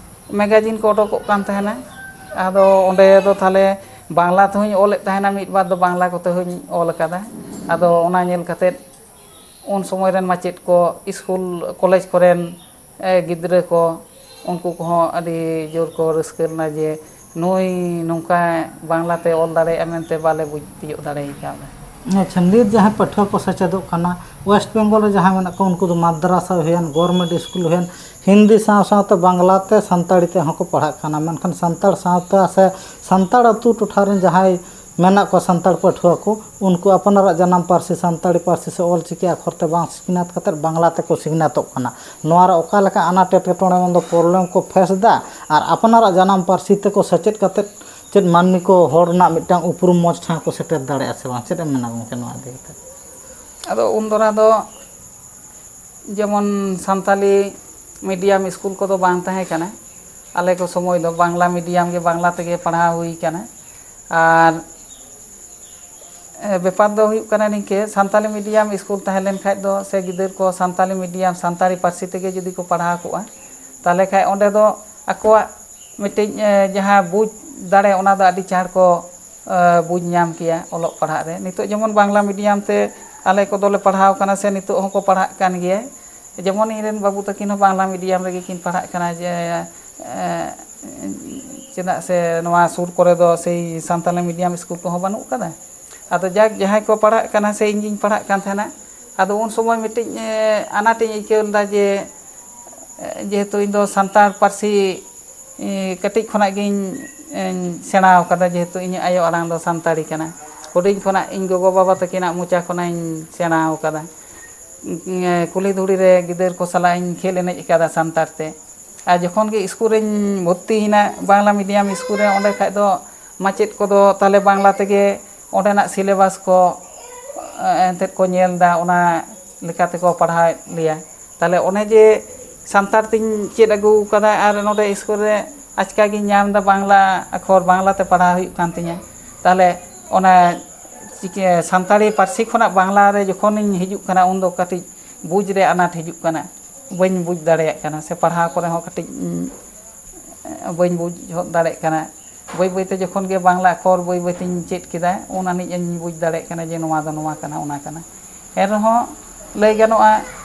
ᱢᱮᱜᱟᱡᱤᱱ ᱠᱚ ᱚᱰᱳᱠᱚᱜ ᱠᱟᱱ ᱛᱟᱦᱮᱱᱟ᱾ ᱟᱫᱚ ᱚᱸᱰᱮ ᱫᱚ ᱛᱟᱦᱞᱮ ᱵᱟᱝᱞᱟ ᱛᱮᱦᱚᱸᱧ ᱚᱞᱮᱫ ᱛᱟᱦᱮᱱᱟ, ᱢᱤᱫ ᱵᱟᱨ ᱫᱚ ᱵᱟᱝᱞᱟ ᱠᱚᱛᱮ ᱦᱚᱸᱧ ᱚᱞ ᱟᱠᱟᱫᱟ᱾ ᱟᱫᱚ ᱚᱱᱟ ᱧᱮᱞ ᱠᱟᱛᱮᱫ ᱩᱱ ᱥᱚᱢᱚᱭ ᱨᱮᱱ ᱢᱟᱪᱮᱫ ᱠᱚ, ᱥᱠᱩᱞ ᱠᱚᱞᱮᱡᱽ ᱠᱚᱨᱮᱱ, ᱮ, ᱜᱤᱫᱽᱨᱟᱹ ᱠᱚ, ᱩᱱᱠᱩ ᱠᱚᱦᱚᱸ ᱟᱹᱰᱤ ᱡᱳᱨ ᱠᱚ ᱨᱟᱹᱥᱠᱟᱹ ᱞᱮᱱᱟ ᱡᱮ ᱱᱩᱭ ᱱᱚᱝᱠᱟ ᱵᱟᱝᱞᱟ ᱛᱮ ᱚᱞ ᱫᱟᱲᱮᱭᱟᱜᱼᱟ ᱢᱮᱱᱛᱮ ᱵᱟᱞᱮ ᱵᱩᱡᱽ ᱛᱤᱭᱳᱜ ᱫᱟᱲᱮ ᱟᱠᱟᱫᱟ᱾ ᱟᱪᱪᱷᱟ, ᱱᱤᱛ ᱡᱟᱦᱟᱸᱭ ᱯᱟᱹᱴᱷᱩᱣᱟᱹ ᱠᱚ ᱥᱮᱪᱮᱫᱚᱜ ᱠᱟᱱᱟ, ᱳᱭᱮᱥᱴ ᱵᱮᱝᱜᱚᱞ ᱨᱮ ᱡᱟᱦᱟᱸᱭ ᱢᱮᱱᱟᱜ ᱠᱚᱣᱟ, ᱩᱱᱠᱩ ᱫᱚ ᱢᱟᱫᱽᱨᱟᱥᱟ ᱦᱩᱭᱮᱱ, ᱜᱚᱨᱢᱮᱱᱴ ᱥᱠᱩᱞ ᱦᱩᱭᱮᱱ, ᱦᱤᱱᱫᱤ ᱥᱟᱶ ᱥᱟᱶᱛᱮ ᱵᱟᱝᱞᱟ ᱛᱮ, ᱥᱟᱱᱛᱟᱲᱤ ᱛᱮᱦᱚᱸ ᱠᱚ ᱯᱟᱲᱦᱟᱜ ᱠᱟᱱᱟ᱾ ᱢᱮᱱᱠᱷᱟᱱ ᱥᱟᱱᱛᱟᱲ ᱥᱟᱶᱛᱟ ᱥᱮ ᱥᱟᱱᱛᱟᱲ ᱟᱹᱛᱩ ᱴᱚᱴᱷᱟ ᱨᱮᱱ ᱡᱟᱦᱟᱸᱭ ᱢᱮᱱᱟᱜ ᱠᱚᱣᱟ ᱥᱟᱱᱛᱟᱲ ᱯᱟᱹᱴᱷᱩᱣᱟᱹ ᱠᱚ, ᱩᱱᱠᱩ ᱟᱯᱱᱟᱨᱟᱜ ᱡᱟᱱᱟᱢ ᱯᱟᱹᱨᱥᱤ ᱥᱟᱱᱛᱟᱲᱤ ᱯᱟᱹᱨᱥᱤ ᱥᱮ ᱚᱞ ᱪᱤᱠᱤ ᱟᱠᱷᱚᱨ ᱛᱮ ᱵᱟᱝ ᱥᱤᱠᱷᱱᱟᱹᱛ ᱠᱟᱛᱮᱫ ᱵᱟᱝᱞᱟ ᱛᱮᱠᱚ ᱥᱤᱠᱷᱱᱟᱹᱛᱚᱜ ᱠᱟᱱᱟ᱾ ᱱᱚᱣᱟ ᱨᱮ ᱚᱠᱟ ᱞᱮᱠᱟ ᱟᱱᱟᱴ ᱮᱴᱠᱮᱴᱚᱬᱮ ᱢᱮᱱᱫᱚ ᱯᱨᱚᱵᱞᱮᱢ ᱠᱚ ᱯᱷᱮᱥ ᱮᱫᱟ, ᱟᱨ ᱟᱯᱱᱟᱨᱟᱜ ᱡᱟᱱᱟᱢ ᱯᱟᱹᱨᱥᱤ ᱛᱮᱠᱚ ᱥᱮᱪᱮᱫ ᱠᱟᱛᱮᱫ ᱪᱮᱫ ᱢᱟᱹᱱᱢᱤ ᱠᱚ ᱦᱚᱲ ᱨᱮᱱᱟᱜ ᱢᱤᱫᱴᱟᱝ ᱩᱯᱨᱩᱢ ᱢᱚᱸᱡᱽ ᱴᱷᱟᱶ ᱠᱚ ᱥᱮᱴᱮᱨ ᱫᱟᱲᱮᱭᱟᱜᱼᱟ ᱥᱮ ᱵᱟᱝ? ᱪᱮᱫ ᱮᱢ ᱢᱮᱱᱟ ᱜᱚᱢᱠᱮ ᱱᱚᱣᱟ ᱤᱫᱤ ᱠᱟᱛᱮ? ᱟᱫᱚ ᱩᱱ ᱫᱚᱨᱟ ᱫᱚ ᱡᱮᱢᱚᱱ ᱥᱟᱱᱛᱟᱞᱤ ᱢᱤᱰᱤᱭᱟᱢ ᱥᱠᱩᱞ ᱠᱚᱫᱚ ᱵᱟᱝ ᱛᱟᱦᱮᱸ ᱠᱟᱱᱟ᱾ ᱟᱞᱮ ᱠᱚ ᱥᱚᱢᱚᱭ ᱫᱚ ᱵᱟᱝᱞᱟ ᱢᱤᱰᱤᱭᱟᱢ ᱜᱮ, ᱵᱟᱝᱞᱟ ᱛᱮᱜᱮ ᱯᱟᱲᱦᱟᱣ ᱦᱩᱭ ᱠᱟᱱᱟ᱾ ᱟᱨ ᱮ, ᱵᱮᱯᱟᱨ ᱫᱚ ᱦᱩᱭᱩᱜ ᱠᱟᱱᱟ ᱱᱤᱝᱠᱟᱹ, ᱥᱟᱱᱛᱟᱞᱤ ᱢᱤᱰᱤᱭᱟᱢ ᱥᱠᱩᱞ ᱛᱟᱦᱮᱸ ᱞᱮᱱ ᱠᱷᱟᱡ ᱫᱚ, ᱥᱮ ᱜᱤᱫᱟᱹᱨ ᱠᱚ ᱥᱟᱱᱛᱟᱞᱤ ᱢᱤᱰᱤᱭᱟᱢ, ᱥᱟᱱᱛᱟᱲᱤ ᱯᱟᱹᱨᱥᱤ ᱛᱮᱜᱮ ᱡᱩᱫᱤ ᱠᱚ ᱯᱟᱲᱦᱟᱣ ᱠᱚᱜᱼᱟ, ᱛᱟᱦᱚᱞᱮ ᱠᱷᱟᱡ ᱚᱸᱰᱮ ᱫᱚ ᱟᱠᱚᱣᱟᱜ ᱢᱤᱫᱴᱤᱡ, ᱮ, ᱡᱟᱦᱟᱸ ᱵᱩᱡᱽ ᱫᱟᱲᱮ, ᱚᱱᱟ ᱫᱚ ᱟᱹᱰᱤ ᱪᱟᱬ ᱠᱚ, ᱮ, ᱵᱩᱡᱽ ᱧᱟᱢ ᱠᱮᱭᱟ ᱚᱞᱚᱜ ᱯᱟᱲᱦᱟᱜ ᱨᱮ᱾ ᱱᱤᱛᱚᱜ ᱡᱮᱢᱚᱱ ᱵᱟᱝᱞᱟ ᱢᱤᱰᱤᱭᱟᱢ ᱛᱮ ᱟᱞᱮ ᱠᱚᱫᱚᱞᱮ ᱯᱟᱲᱦᱟᱣ ᱠᱟᱱᱟ, ᱥᱮ ᱱᱤᱛᱚᱜ ᱦᱚᱸᱠᱚ ᱯᱟᱲᱦᱟᱜ ᱠᱟᱱ ᱜᱮᱭᱟ᱾ ᱡᱮᱢᱚᱱ ᱤᱧ ᱨᱮᱱ ᱵᱟᱹᱵᱩ ᱛᱟᱹᱠᱤᱱ ᱦᱚᱸ ᱵᱟᱝᱞᱟ ᱢᱤᱰᱤᱭᱟᱢ ᱨᱮᱜᱮ ᱠᱤᱱ ᱯᱟᱲᱦᱟᱜ ᱠᱟᱱᱟ, ᱡᱮ, ᱮ, ᱪᱮᱫᱟᱜ ᱥᱮ ᱱᱚᱣᱟ ᱥᱩᱨ ᱠᱚᱨᱮ ᱫᱚ ᱥᱮᱭ ᱥᱟᱱᱛᱟᱞᱤ ᱢᱤᱰᱤᱭᱟᱢ ᱥᱠᱩᱞ ᱠᱚᱦᱚᱸ ᱵᱟᱹᱱᱩᱜ ᱠᱟᱫᱟ᱾ ᱟᱫᱚ ᱡᱟᱠ, ᱡᱟᱦᱟᱸᱭ ᱠᱚ ᱯᱟᱲᱦᱟᱜ ᱠᱟᱱᱟ, ᱥᱮ ᱤᱧ ᱜᱤᱧ ᱯᱟᱲᱦᱟᱜ ᱠᱟᱱ ᱛᱟᱦᱮᱱᱟ, ᱟᱫᱚ ᱩᱱ ᱥᱚᱢᱚᱭ ᱢᱤᱫᱴᱤᱡ, ᱮ, ᱟᱱᱟᱴ ᱤᱧ ᱟᱹᱭᱠᱟᱹᱣ ᱞᱮᱫᱟ ᱡᱮ, ᱮ, ᱡᱮᱦᱮᱛᱩ ᱤᱧ ᱫᱚ ᱥᱟᱱᱛᱟᱲ ᱯᱟᱹᱨᱥᱤ, ᱮ, ᱠᱟᱹᱴᱤᱡ ᱠᱷᱚᱱᱟᱜ ᱜᱤᱧ, ᱮ, ᱥᱮᱬᱟ ᱟᱠᱟᱫᱟ, ᱡᱮᱦᱮᱛᱩ ᱤᱧᱟᱹᱜ ᱟᱭᱳ ᱟᱲᱟᱝ ᱫᱚ ᱥᱟᱱᱛᱟᱲᱤ ᱠᱟᱱᱟ᱾ ᱦᱩᱰᱤᱧ ᱠᱷᱚᱱᱟᱜ ᱤᱧ ᱜᱚᱜᱚ ᱵᱟᱵᱟ ᱛᱟᱹᱠᱤᱱᱟᱜ ᱢᱚᱪᱟ ᱠᱷᱚᱱᱟᱜ ᱤᱧ ᱥᱮᱬᱟ ᱟᱠᱟᱫᱟ᱾ ᱮ, ᱠᱩᱞᱦᱤ ᱫᱷᱩᱲᱤ ᱨᱮ ᱜᱤᱫᱟᱹᱨ ᱠᱚ ᱥᱟᱞᱟᱜ ᱤᱧ ᱠᱷᱮᱞ ᱮᱱᱮᱡ ᱟᱠᱟᱫᱟ ᱥᱟᱱᱛᱟᱲ ᱛᱮ᱾ ᱟᱨ ᱡᱚᱠᱷᱚᱱ ᱜᱮ ᱥᱠᱩᱞ ᱨᱤᱧ ᱵᱷᱚᱨᱛᱤᱭᱮᱱᱟ, ᱵᱟᱝᱞᱟ ᱢᱤᱰᱤᱭᱟᱢ ᱥᱠᱩᱞ ᱨᱮ, ᱚᱸᱰᱮ ᱠᱷᱟᱡ ᱫᱚ ᱢᱟᱪᱮᱫ ᱠᱚᱫᱚ ᱛᱟᱦᱞᱮ ᱵᱟᱝᱞᱟ ᱛᱮᱜᱮ ᱚᱸᱰᱮᱱᱟᱜ ᱥᱤᱞᱮᱵᱟᱥ ᱠᱚ, ᱮ, ᱮᱱᱛᱮᱫ ᱠᱚ ᱧᱮᱞ ᱮᱫᱟ, ᱚᱱᱟ ᱞᱮᱠᱟ ᱛᱮᱠᱚ ᱯᱟᱲᱦᱟᱣᱮᱫ ᱞᱮᱭᱟ᱾ ᱛᱟᱦᱞᱮ ᱚᱱᱮ ᱡᱮ ᱥᱟᱱᱛᱟᱲ ᱛᱤᱧ ᱪᱮᱫ ᱟᱹᱜᱩ ᱠᱟᱫᱟ ᱟᱨ ᱱᱚᱰᱮ ᱥᱠᱩᱞ ᱨᱮ ᱟᱪᱠᱟ ᱜᱤᱧ ᱧᱟᱢ ᱮᱫᱟ ᱵᱟᱝᱞᱟ ᱟᱠᱷᱚᱨ, ᱵᱟᱝᱞᱟ ᱛᱮ ᱯᱟᱲᱦᱟᱣ ᱦᱩᱭᱩᱜ ᱠᱟᱱ ᱛᱤᱧᱟᱹ᱾ ᱛᱟᱦᱞᱮ ᱚᱱᱟ ᱪᱤᱠᱟᱹ, ᱥᱟᱱᱛᱟᱲᱤ ᱯᱟᱹᱨᱥᱤ ᱠᱷᱚᱱᱟᱜ ᱵᱟᱝᱞᱟ ᱨᱮ ᱡᱚᱠᱷᱚᱱᱤᱧ ᱦᱤᱡᱩᱜ ᱠᱟᱱᱟ, ᱩᱱᱫᱚ ᱠᱟᱹᱴᱤᱡ ᱵᱩᱡᱽ ᱨᱮ ᱟᱱᱟᱴ ᱦᱤᱡᱩᱜ ᱠᱟᱱᱟ, ᱵᱟᱹᱧ ᱵᱩᱡᱽ ᱫᱟᱲᱮᱭᱟᱜ ᱠᱟᱱᱟ, ᱥᱮ ᱯᱟᱲᱦᱟᱣ ᱠᱚᱨᱮ ᱦᱚᱸ ᱠᱟᱹᱴᱤᱡ, ᱩᱸ, ᱵᱟᱹᱧ ᱵᱩᱡᱽ ᱦᱚᱫ ᱫᱟᱲᱮᱭᱟᱜ ᱠᱟᱱᱟ᱾ ᱵᱟᱹᱭ ᱵᱟᱹᱭᱛᱮ ᱡᱚᱠᱷᱚᱱ ᱜᱮ ᱵᱟᱝᱞᱟ ᱟᱠᱷᱚᱨ ᱵᱟᱹᱭ ᱵᱟᱹᱭᱛᱮᱧ ᱪᱮᱫ ᱠᱮᱫᱟ, ᱩᱱ ᱟᱹᱱᱤᱡ ᱤᱧ ᱵᱩᱡᱽ ᱫᱟᱲᱮᱭᱟᱜ ᱠᱟᱱᱟ ᱡᱮ ᱱᱚᱣᱟ ᱫᱚ ᱱᱚᱣᱟ ᱠᱟᱱᱟ, ᱚᱱᱟ ᱠᱟᱱᱟ᱾ ᱮᱱ ᱨᱮᱦᱚᱸ ᱞᱟᱹᱭ ᱜᱟᱱᱚᱜᱼᱟ,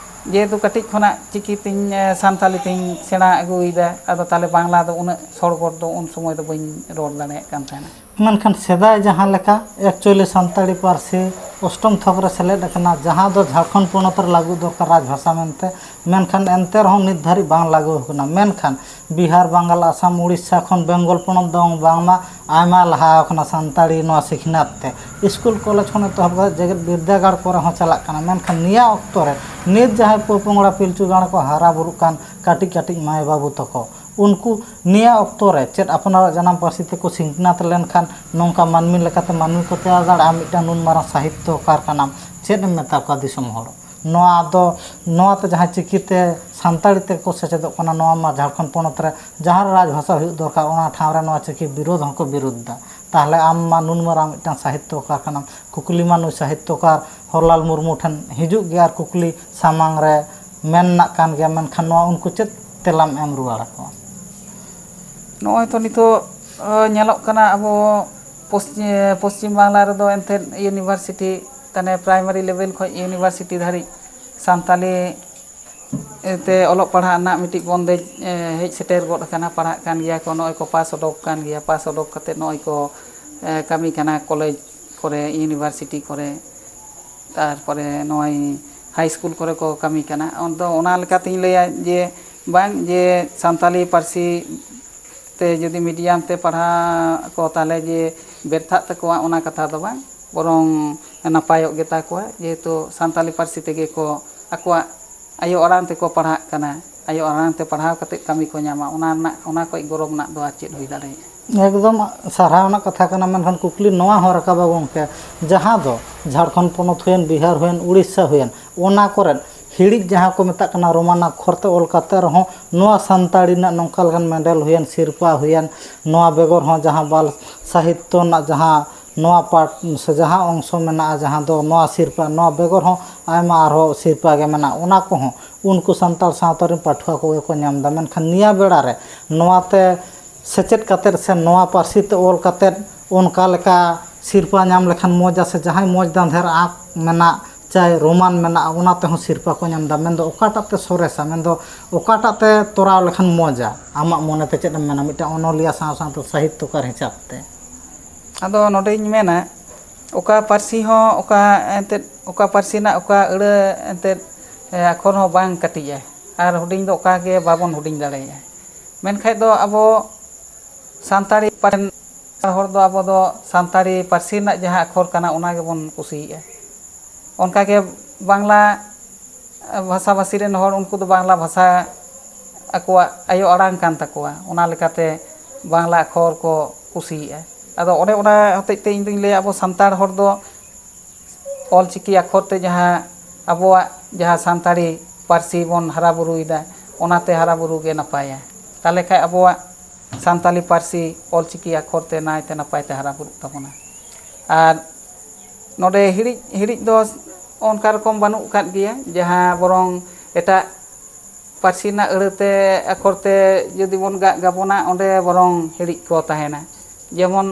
ᱡᱮᱦᱮᱛᱩ ᱠᱟᱹᱴᱤᱡ ᱠᱷᱚᱱᱟᱜ ᱪᱤᱠᱤ ᱛᱤᱧ, ᱮ, ᱥᱟᱱᱛᱟᱞᱤ ᱛᱤᱧ ᱥᱮᱬᱟ ᱟᱹᱜᱩᱭᱮᱫᱟ, ᱟᱫᱚ ᱛᱟᱦᱞᱮ ᱵᱟᱝᱞᱟ ᱫᱚ ᱩᱱᱟᱹᱜ ᱥᱚᱲᱜᱚᱲ ᱫᱚ ᱩᱱ ᱥᱚᱢᱚᱭ ᱫᱚ ᱵᱟᱹᱧ ᱨᱚᱲ ᱫᱟᱲᱮᱭᱟᱜ ᱠᱟᱱ ᱛᱟᱦᱮᱱᱟ᱾ ᱢᱮᱱᱠᱷᱟᱱ ᱥᱮᱫᱟᱭ ᱡᱟᱦᱟᱸ ᱞᱮᱠᱟ ᱮᱠᱪᱩᱭᱮᱞᱤ ᱥᱟᱱᱛᱟᱲᱤ ᱯᱟᱹᱨᱥᱤ ᱚᱥᱴᱚᱢ ᱛᱷᱚᱠ ᱨᱮ ᱥᱮᱞᱮᱫ ᱟᱠᱟᱱᱟ, ᱡᱟᱦᱟᱸ ᱫᱚ ᱡᱷᱟᱲᱠᱷᱚᱸᱰ ᱯᱚᱱᱚᱛ ᱨᱮ ᱞᱟᱹᱜᱩ ᱫᱚᱨᱠᱟᱨ ᱨᱟᱡᱽ ᱵᱷᱟᱥᱟ ᱢᱮᱱᱛᱮ, ᱢᱮᱱᱠᱷᱟᱱ ᱮᱱᱛᱮ ᱨᱮᱦᱚᱸ ᱱᱤᱛ ᱫᱷᱟᱹᱨᱤᱡ ᱵᱟᱝ ᱞᱟᱹᱜᱩ ᱟᱠᱟᱱᱟ᱾ ᱢᱮᱱᱠᱷᱟᱱ ᱵᱤᱦᱟᱨ, ᱵᱟᱝᱜᱟᱞ, ᱟᱥᱟᱢ, ᱩᱲᱤᱥᱥᱟ ᱠᱷᱚᱱ ᱵᱮᱝᱜᱚᱞ ᱯᱚᱱᱚᱛ ᱫᱚ ᱵᱟᱝᱢᱟ ᱟᱭᱢᱟ ᱞᱟᱦᱟ ᱟᱠᱟᱱᱟ ᱥᱟᱱᱛᱟᱲᱤ ᱱᱚᱣᱟ ᱥᱤᱠᱷᱱᱟᱹᱛ ᱛᱮ᱾ ᱥᱠᱩᱞ ᱠᱚᱞᱮᱡᱽ ᱠᱷᱚᱱ ᱮᱛᱚᱦᱚᱵ ᱠᱟᱛᱮ ᱡᱮᱜᱮᱛ ᱵᱤᱨᱫᱟᱹᱜᱟᱲ ᱠᱚᱨᱮ ᱦᱚᱸ ᱪᱟᱞᱟᱜ ᱠᱟᱱᱟ᱾ ᱢᱮᱱᱠᱷᱟᱱ ᱱᱤᱭᱟᱹ ᱚᱠᱛᱚ ᱨᱮ ᱱᱤᱛ ᱡᱟᱦᱟᱸᱭ ᱯᱚᱼᱯᱚᱝᱲᱟ ᱯᱤᱞᱪᱩ ᱜᱟᱲ ᱠᱚ ᱦᱟᱨᱟ ᱵᱩᱨᱩᱜ ᱠᱟᱱ ᱠᱟᱹᱴᱤᱡ ᱠᱟᱹᱴᱤᱡ ᱢᱟᱹᱭ ᱵᱟᱹᱵᱩ ᱛᱟᱠᱚ, ᱩᱱᱠᱩ ᱱᱤᱭᱟᱹ ᱚᱠᱛᱚ ᱨᱮ ᱪᱮᱫ ᱟᱯᱱᱟᱨᱟᱜ ᱡᱟᱱᱟᱢ ᱯᱟᱹᱨᱥᱤ ᱛᱮᱠᱚ ᱥᱤᱠᱷᱱᱟᱹᱛ ᱞᱮᱱᱠᱷᱟᱱ ᱱᱚᱝᱠᱟ ᱢᱟᱹᱱᱢᱤ ᱞᱮᱠᱟᱛᱮ ᱢᱟᱹᱱᱢᱤ ᱠᱚ ᱛᱮᱭᱟᱨ ᱫᱟᱲᱮᱭᱟᱜᱼᱟ? ᱢᱤᱫᱴᱟᱝ ᱱᱩᱱ ᱢᱟᱨᱟᱝ ᱥᱟᱦᱤᱛᱛᱚᱠᱟᱨ ᱠᱟᱱᱟᱢ, ᱪᱮᱫ ᱮᱢ ᱢᱮᱛᱟ ᱠᱚᱣᱟ ᱫᱤᱥᱚᱢ ᱦᱚᱲ? ᱱᱚᱣᱟ ᱫᱚ, ᱱᱚᱣᱟᱛᱮ ᱡᱟᱦᱟᱸᱭ ᱪᱤᱠᱤᱛᱮ ᱥᱟᱱᱛᱟᱲᱤ ᱛᱮᱠᱚ ᱥᱮᱪᱮᱫᱚᱜ ᱠᱟᱱᱟ, ᱱᱚᱣᱟ ᱢᱟ ᱡᱷᱟᱲᱠᱷᱚᱸᱰ ᱯᱚᱱᱚᱛ ᱨᱮ ᱡᱟᱦᱟᱸ ᱨᱮ ᱨᱟᱡᱽ ᱵᱷᱟᱥᱟ ᱦᱩᱭᱩᱜ ᱫᱚᱨᱠᱟᱨ, ᱚᱱᱟ ᱴᱷᱟᱶ ᱨᱮ ᱱᱚᱣᱟ ᱪᱤᱠᱤ ᱵᱤᱨᱳᱫᱷ ᱦᱚᱸᱠᱚ ᱵᱤᱨᱳᱫᱷ ᱫᱟ᱾ ᱛᱟᱦᱚᱞᱮ ᱟᱢ ᱢᱟ ᱱᱩᱱ ᱢᱟᱨᱟᱝ ᱢᱤᱫᱴᱟᱝ ᱥᱟᱦᱤᱛᱛᱚᱠᱟᱨ ᱠᱟᱱᱟᱢ, ᱠᱩᱠᱞᱤ ᱢᱟ ᱱᱩᱭ ᱥᱟᱦᱤᱛᱛᱚᱠᱟᱨ ᱦᱚᱨᱞᱟᱞ ᱢᱩᱨᱢᱩ ᱴᱷᱮᱱ ᱦᱤᱡᱩᱜ ᱜᱮᱭᱟ ᱟᱨ ᱠᱩᱠᱞᱤ ᱥᱟᱢᱟᱝ ᱨᱮ ᱢᱮᱱᱟᱜ ᱠᱟᱱ ᱜᱮᱭᱟ, ᱢᱮᱱᱠᱷᱟᱱ ᱱᱚᱣᱟ ᱩᱱᱠᱩ ᱪᱮᱫ ᱛᱮᱞᱟᱢ ᱮᱢ ᱨᱩᱣᱟᱹᱲ ᱟᱠᱚᱣᱟ? ᱱᱚᱜᱼᱚᱭ ᱛᱚ ᱱᱤᱛᱚᱜ, ᱟᱸ, ᱧᱮᱞᱚᱜ ᱠᱟᱱᱟ ᱟᱵᱚ ᱯᱚᱥᱪᱤ-, ᱯᱚᱥᱪᱤᱢ ᱵᱟᱝᱞᱟ ᱨᱮᱫᱚ ᱮᱱᱛᱮᱫ ᱤᱭᱩᱱᱤᱵᱷᱟᱨᱥᱤᱴᱤ, ᱛᱟᱱᱮ ᱯᱨᱟᱭᱢᱟᱨᱤ ᱞᱮᱵᱮᱞ ᱠᱷᱚᱱ ᱤᱭᱩᱱᱤᱵᱷᱟᱨᱥᱤᱴᱤ ᱫᱷᱟᱹᱨᱤᱡ ᱥᱟᱱᱛᱟᱞᱤ ᱛᱮ ᱚᱞᱚᱜ ᱯᱟᱲᱦᱟᱜ ᱨᱮᱱᱟᱜ ᱢᱤᱫᱴᱤᱡ ᱵᱚᱱᱫᱮᱡᱽ, ᱮ, ᱦᱮᱡ ᱥᱮᱴᱮᱨ ᱜᱚᱫ ᱟᱠᱟᱱᱟ᱾ ᱯᱟᱲᱦᱟᱜ ᱠᱟᱱ ᱜᱮᱭᱟ ᱠᱚ, ᱱᱚᱜᱼᱚᱭ ᱠᱚ ᱯᱟᱥ ᱚᱰᱚᱠ ᱠᱟᱱ ᱜᱮᱭᱟ, ᱯᱟᱥ ᱚᱰᱚᱠ ᱠᱟᱛᱮ ᱱᱚᱜᱼᱚᱭ ᱠᱚ, ᱮ, ᱠᱟᱹᱢᱤ ᱠᱟᱱᱟ ᱠᱚᱞᱮᱡᱽ ᱠᱚᱨᱮ, ᱤᱭᱩᱱᱤᱵᱷᱟᱨᱥᱤᱴᱤ ᱠᱚᱨᱮ, ᱛᱟᱨᱯᱚᱨᱮ ᱱᱚᱜᱼᱚᱭ ᱦᱟᱭ ᱥᱠᱩᱞ ᱠᱚᱨᱮ ᱠᱚ ᱠᱟᱹᱢᱤ ᱠᱟᱱᱟ᱾ ᱟᱫᱚ ᱚᱱᱟ ᱞᱮᱠᱟᱛᱤᱧ ᱞᱟᱹᱭᱟ ᱡᱮ ᱵᱟᱝ, ᱡᱮ ᱥᱟᱱᱛᱟᱞᱤ ᱯᱟᱹᱨᱥᱤ ᱛᱮ ᱡᱩᱫᱤ ᱢᱤᱰᱤᱭᱟᱢ ᱛᱮ ᱯᱟᱲᱦᱟᱜ ᱠᱚ ᱛᱟᱦᱚᱞᱮ ᱡᱮ ᱵᱮᱨᱛᱷᱟᱜ ᱛᱟᱠᱚᱣᱟ, ᱚᱱᱟ ᱠᱟᱛᱷᱟ ᱫᱚ ᱵᱟᱝ, ᱵᱚᱨᱚᱝ ᱱᱟᱯᱟᱭᱚᱜ ᱜᱮᱛᱟ ᱠᱚᱣᱟ, ᱡᱮᱦᱮᱛᱩ ᱥᱟᱱᱛᱟᱞᱤ ᱯᱟᱹᱨᱥᱤ ᱛᱮᱜᱮ ᱠᱚ ᱟᱠᱚᱣᱟᱜ ᱟᱭᱳ ᱟᱲᱟᱝ ᱛᱮᱠᱚ ᱯᱟᱲᱦᱟᱜ ᱠᱟᱱᱟ᱾ ᱟᱭᱳ ᱟᱲᱟᱝ ᱛᱮ ᱯᱟᱲᱦᱟᱣ ᱠᱟᱛᱮ ᱠᱟᱹᱢᱤ ᱠᱚ ᱧᱟᱢᱟ, ᱚᱱᱟ ᱨᱮᱱᱟᱜ, ᱚᱱᱟ ᱠᱷᱚᱱ ᱜᱚᱨᱚᱵᱽ ᱨᱮᱱᱟᱜ ᱫᱚ ᱟᱨ ᱪᱮᱫ ᱦᱩᱭ ᱫᱟᱲᱮᱭᱟᱜᱼᱟ? ᱮᱠᱫᱚᱢ ᱥᱟᱨᱦᱟᱣ ᱨᱮᱱᱟᱜ ᱠᱟᱛᱷᱟ ᱠᱟᱱᱟ, ᱢᱮᱱᱠᱷᱟᱱ ᱠᱩᱠᱞᱤ ᱱᱚᱣᱟ ᱦᱚᱸ ᱨᱟᱠᱟᱵᱟ ᱜᱚᱢᱠᱮ, ᱡᱟᱦᱟᱸ ᱫᱚ ᱡᱷᱟᱲᱠᱷᱚᱸᱰ ᱯᱚᱱᱚᱛ ᱦᱩᱭᱮᱱ, ᱵᱤᱦᱟᱨ ᱦᱩᱭᱮᱱ, ᱩᱲᱤᱥᱥᱟ ᱦᱩᱭᱮᱱ, ᱚᱱᱟ ᱠᱚᱨᱮᱫ ᱦᱤᱲᱤᱡ ᱡᱟᱦᱟᱸ ᱠᱚ ᱢᱮᱛᱟᱜ ᱠᱟᱱᱟ ᱨᱳᱢᱟᱱ ᱟᱠᱷᱚᱨ ᱛᱮ ᱚᱞ ᱠᱟᱛᱮ ᱨᱮᱦᱚᱸ ᱱᱚᱣᱟ ᱥᱟᱱᱛᱟᱲᱤ ᱨᱮᱱᱟᱜ ᱱᱚᱝᱠᱟ ᱞᱮᱠᱟᱱ ᱢᱮᱰᱮᱞ ᱦᱩᱭᱮᱱ, ᱥᱤᱨᱯᱟ ᱦᱩᱭᱮᱱ, ᱱᱚᱣᱟ ᱵᱮᱜᱚᱨ ᱦᱚᱸ ᱡᱟᱦᱟᱸ ᱵᱟᱞ ᱥᱟᱦᱤᱛᱛᱚ ᱨᱮᱱᱟᱜ ᱡᱟᱦᱟᱸ ᱱᱚᱣᱟ ᱯᱟᱴ ᱥᱮ ᱡᱟᱦᱟᱸ ᱚᱝᱥᱚ ᱢᱮᱱᱟᱜᱼᱟ, ᱡᱟᱦᱟᱸ ᱫᱚ ᱱᱚᱣᱟ ᱥᱤᱨᱯᱟ, ᱱᱚᱣᱟ ᱵᱮᱜᱚᱨ ᱦᱚᱸ ᱟᱭᱢᱟ ᱟᱨᱦᱚᱸ ᱥᱤᱨᱯᱟ ᱜᱮ ᱢᱮᱱᱟᱜᱼᱟ, ᱚᱱᱟ ᱠᱚᱦᱚᱸ ᱩᱱᱠᱩ ᱥᱟᱱᱛᱟᱲ ᱥᱟᱶᱛᱟ ᱨᱮᱱ ᱯᱟᱹᱴᱷᱩᱣᱟᱹ ᱠᱚᱜᱮ ᱠᱚ ᱧᱟᱢ ᱮᱫᱟ᱾ ᱢᱮᱱᱠᱷᱟᱱ ᱱᱤᱭᱟᱹ ᱵᱮᱲᱟ ᱨᱮ ᱱᱚᱣᱟᱛᱮ ᱥᱮᱪᱮᱫ ᱠᱟᱛᱮᱫ ᱥᱮ ᱱᱚᱣᱟ ᱯᱟᱹᱨᱥᱤ ᱛᱮ ᱚᱞ ᱠᱟᱛᱮᱫ ᱚᱱᱠᱟ ᱞᱮᱠᱟ ᱥᱤᱨᱯᱟ ᱧᱟᱢ ᱞᱮᱠᱷᱟᱱ ᱢᱚᱡᱟ, ᱥᱮ ᱡᱟᱦᱟᱸᱭ ᱢᱚᱡᱽ ᱫᱟᱸᱫᱷᱮᱨ ᱟᱸᱠ ᱢᱮᱱᱟᱜ, ᱪᱟᱭ ᱨᱳᱢᱟᱱ ᱢᱮᱱᱟᱜᱼᱟ, ᱚᱱᱟ ᱛᱮᱦᱚᱸ ᱥᱤᱨᱯᱟ ᱠᱚ ᱧᱟᱢ ᱮᱫᱟ᱾ ᱢᱮᱱᱫᱚ ᱚᱠᱟᱴᱟᱜ ᱛᱮ ᱥᱚᱨᱮᱥᱟ, ᱢᱮᱱᱫᱚ ᱚᱠᱟᱴᱟᱜ ᱛᱮ ᱛᱚᱨᱟᱣ ᱞᱮᱠᱷᱟᱱ ᱢᱚᱡᱟ? ᱟᱢᱟᱜ ᱢᱚᱱᱮᱛᱮ ᱪᱮᱫ ᱮᱢ ᱢᱮᱱᱟ ᱢᱤᱫᱴᱟᱝ ᱚᱱᱚᱞᱤᱭᱟᱹ ᱥᱟᱶ ᱥᱟᱶᱛᱮ ᱥᱟᱦᱤᱛᱛᱚᱠᱟᱨ ᱦᱤᱥᱟᱹᱵ ᱛᱮ? ᱟᱫᱚ ᱱᱚᱰᱮᱧ ᱢᱮᱱᱟ, ᱚᱠᱟ ᱯᱟᱹᱨᱥᱤ ᱦᱚᱸ ᱚᱠᱟ ᱮᱱᱛᱮᱫ, ᱚᱠᱟ ᱯᱟᱹᱨᱥᱤ ᱨᱮᱱᱟᱜ ᱚᱠᱟ ᱟᱹᱲᱟᱹ ᱮᱱᱛᱮᱫ, ᱮ, ᱟᱠᱷᱚᱨ ᱦᱚᱸ ᱵᱟᱝ ᱠᱟᱹᱴᱤᱡᱼᱟ, ᱟᱨ ᱦᱩᱰᱤᱧ ᱫᱚ ᱚᱠᱟ ᱜᱮ ᱵᱟᱵᱚᱱ ᱦᱩᱰᱤᱧ ᱫᱟᱲᱮᱭᱟᱜᱼᱟ᱾ ᱢᱮᱱᱠᱷᱟᱡ ᱫᱚ ᱟᱵᱚ ᱥᱟᱱᱛᱟᱲᱤ ᱯᱟᱹᱨᱥᱤ ᱦᱚᱲ ᱫᱚ ᱟᱵᱚ ᱫᱚ ᱥᱟᱱᱛᱟᱲᱤ ᱯᱟᱹᱨᱥᱤ ᱨᱮᱱᱟᱜ ᱡᱟᱦᱟᱸ ᱟᱠᱷᱚᱨ ᱠᱟᱱᱟ, ᱚᱱᱟ ᱜᱮᱵᱚᱱ ᱠᱩᱥᱤᱭᱟᱜᱼᱟ᱾ ᱚᱱᱠᱟᱜᱮ ᱵᱟᱝᱞᱟ ᱵᱷᱟᱥᱟᱵᱷᱟᱥᱤ ᱨᱮᱱ ᱦᱚᱲ, ᱩᱱᱠᱩ ᱫᱚ ᱵᱟᱝᱞᱟ ᱵᱷᱟᱥᱟ ᱟᱠᱚᱣᱟᱜ ᱟᱭᱳ ᱟᱲᱟᱝ ᱠᱟᱱ ᱛᱟᱠᱚᱣᱟ, ᱚᱱᱟ ᱞᱮᱠᱟᱛᱮ ᱵᱟᱝᱞᱟ ᱟᱠᱷᱚᱨ ᱠᱚ ᱠᱩᱥᱤᱭᱟᱜᱼᱟ᱾ ᱟᱫᱚ ᱚᱱᱮ ᱚᱱᱟ ᱦᱚᱛᱮᱡ ᱛᱮ ᱤᱧ ᱫᱩᱧ ᱞᱟᱹᱭᱟ, ᱟᱵᱚ ᱥᱟᱱᱛᱟᱲ ᱦᱚᱲ ᱫᱚ ᱚᱞᱪᱤᱠᱤ ᱟᱠᱷᱚᱨ ᱛᱮ ᱡᱟᱦᱟᱸ ᱟᱵᱚᱣᱟᱜ ᱡᱟᱦᱟᱸ ᱥᱟᱱᱛᱟᱲᱤ ᱯᱟᱹᱨᱥᱤ ᱵᱚᱱ ᱦᱟᱨᱟ ᱵᱩᱨᱩᱭᱮᱫᱟ, ᱚᱱᱟᱛᱮ ᱦᱟᱨᱟ ᱵᱩᱨᱩ ᱜᱮ ᱱᱟᱯᱟᱭᱟ᱾ ᱛᱟᱦᱚᱞᱮ ᱠᱷᱟᱡ ᱟᱵᱚᱣᱟᱜ ᱥᱟᱱᱛᱟᱲᱤ ᱯᱟᱹᱨᱥᱤ ᱚᱞᱪᱤᱠᱤ ᱟᱠᱷᱚᱨ ᱛᱮ ᱱᱟᱭᱛᱮ ᱱᱟᱯᱟᱭ ᱛᱮ ᱦᱟᱨᱟ ᱵᱩᱨᱩᱜ ᱛᱟᱵᱚᱱᱟ᱾ ᱟᱨ ᱱᱚᱰᱮ ᱦᱤᱲᱤᱡ, ᱦᱤᱲᱤᱡ ᱫᱚ ᱚᱱᱠᱟ ᱨᱚᱠᱚᱢ ᱵᱟᱹᱱᱩᱜ ᱟᱠᱟᱫ ᱜᱮᱭᱟ, ᱡᱟᱦᱟᱸ ᱵᱚᱨᱚᱝ ᱮᱴᱟᱜ ᱯᱟᱹᱨᱥᱤ ᱨᱮᱱᱟᱜ ᱟᱹᱲᱟᱹ ᱛᱮ ᱟᱠᱷᱚᱨ ᱛᱮ ᱡᱩᱫᱤ ᱵᱚᱱ ᱜᱟᱜ ᱜᱟᱵᱚᱱᱟ, ᱚᱸᱰᱮ ᱵᱚᱨᱚᱝ ᱦᱤᱲᱤᱡ ᱠᱚ ᱛᱟᱦᱮᱱᱟ᱾ ᱡᱮᱢᱚᱱ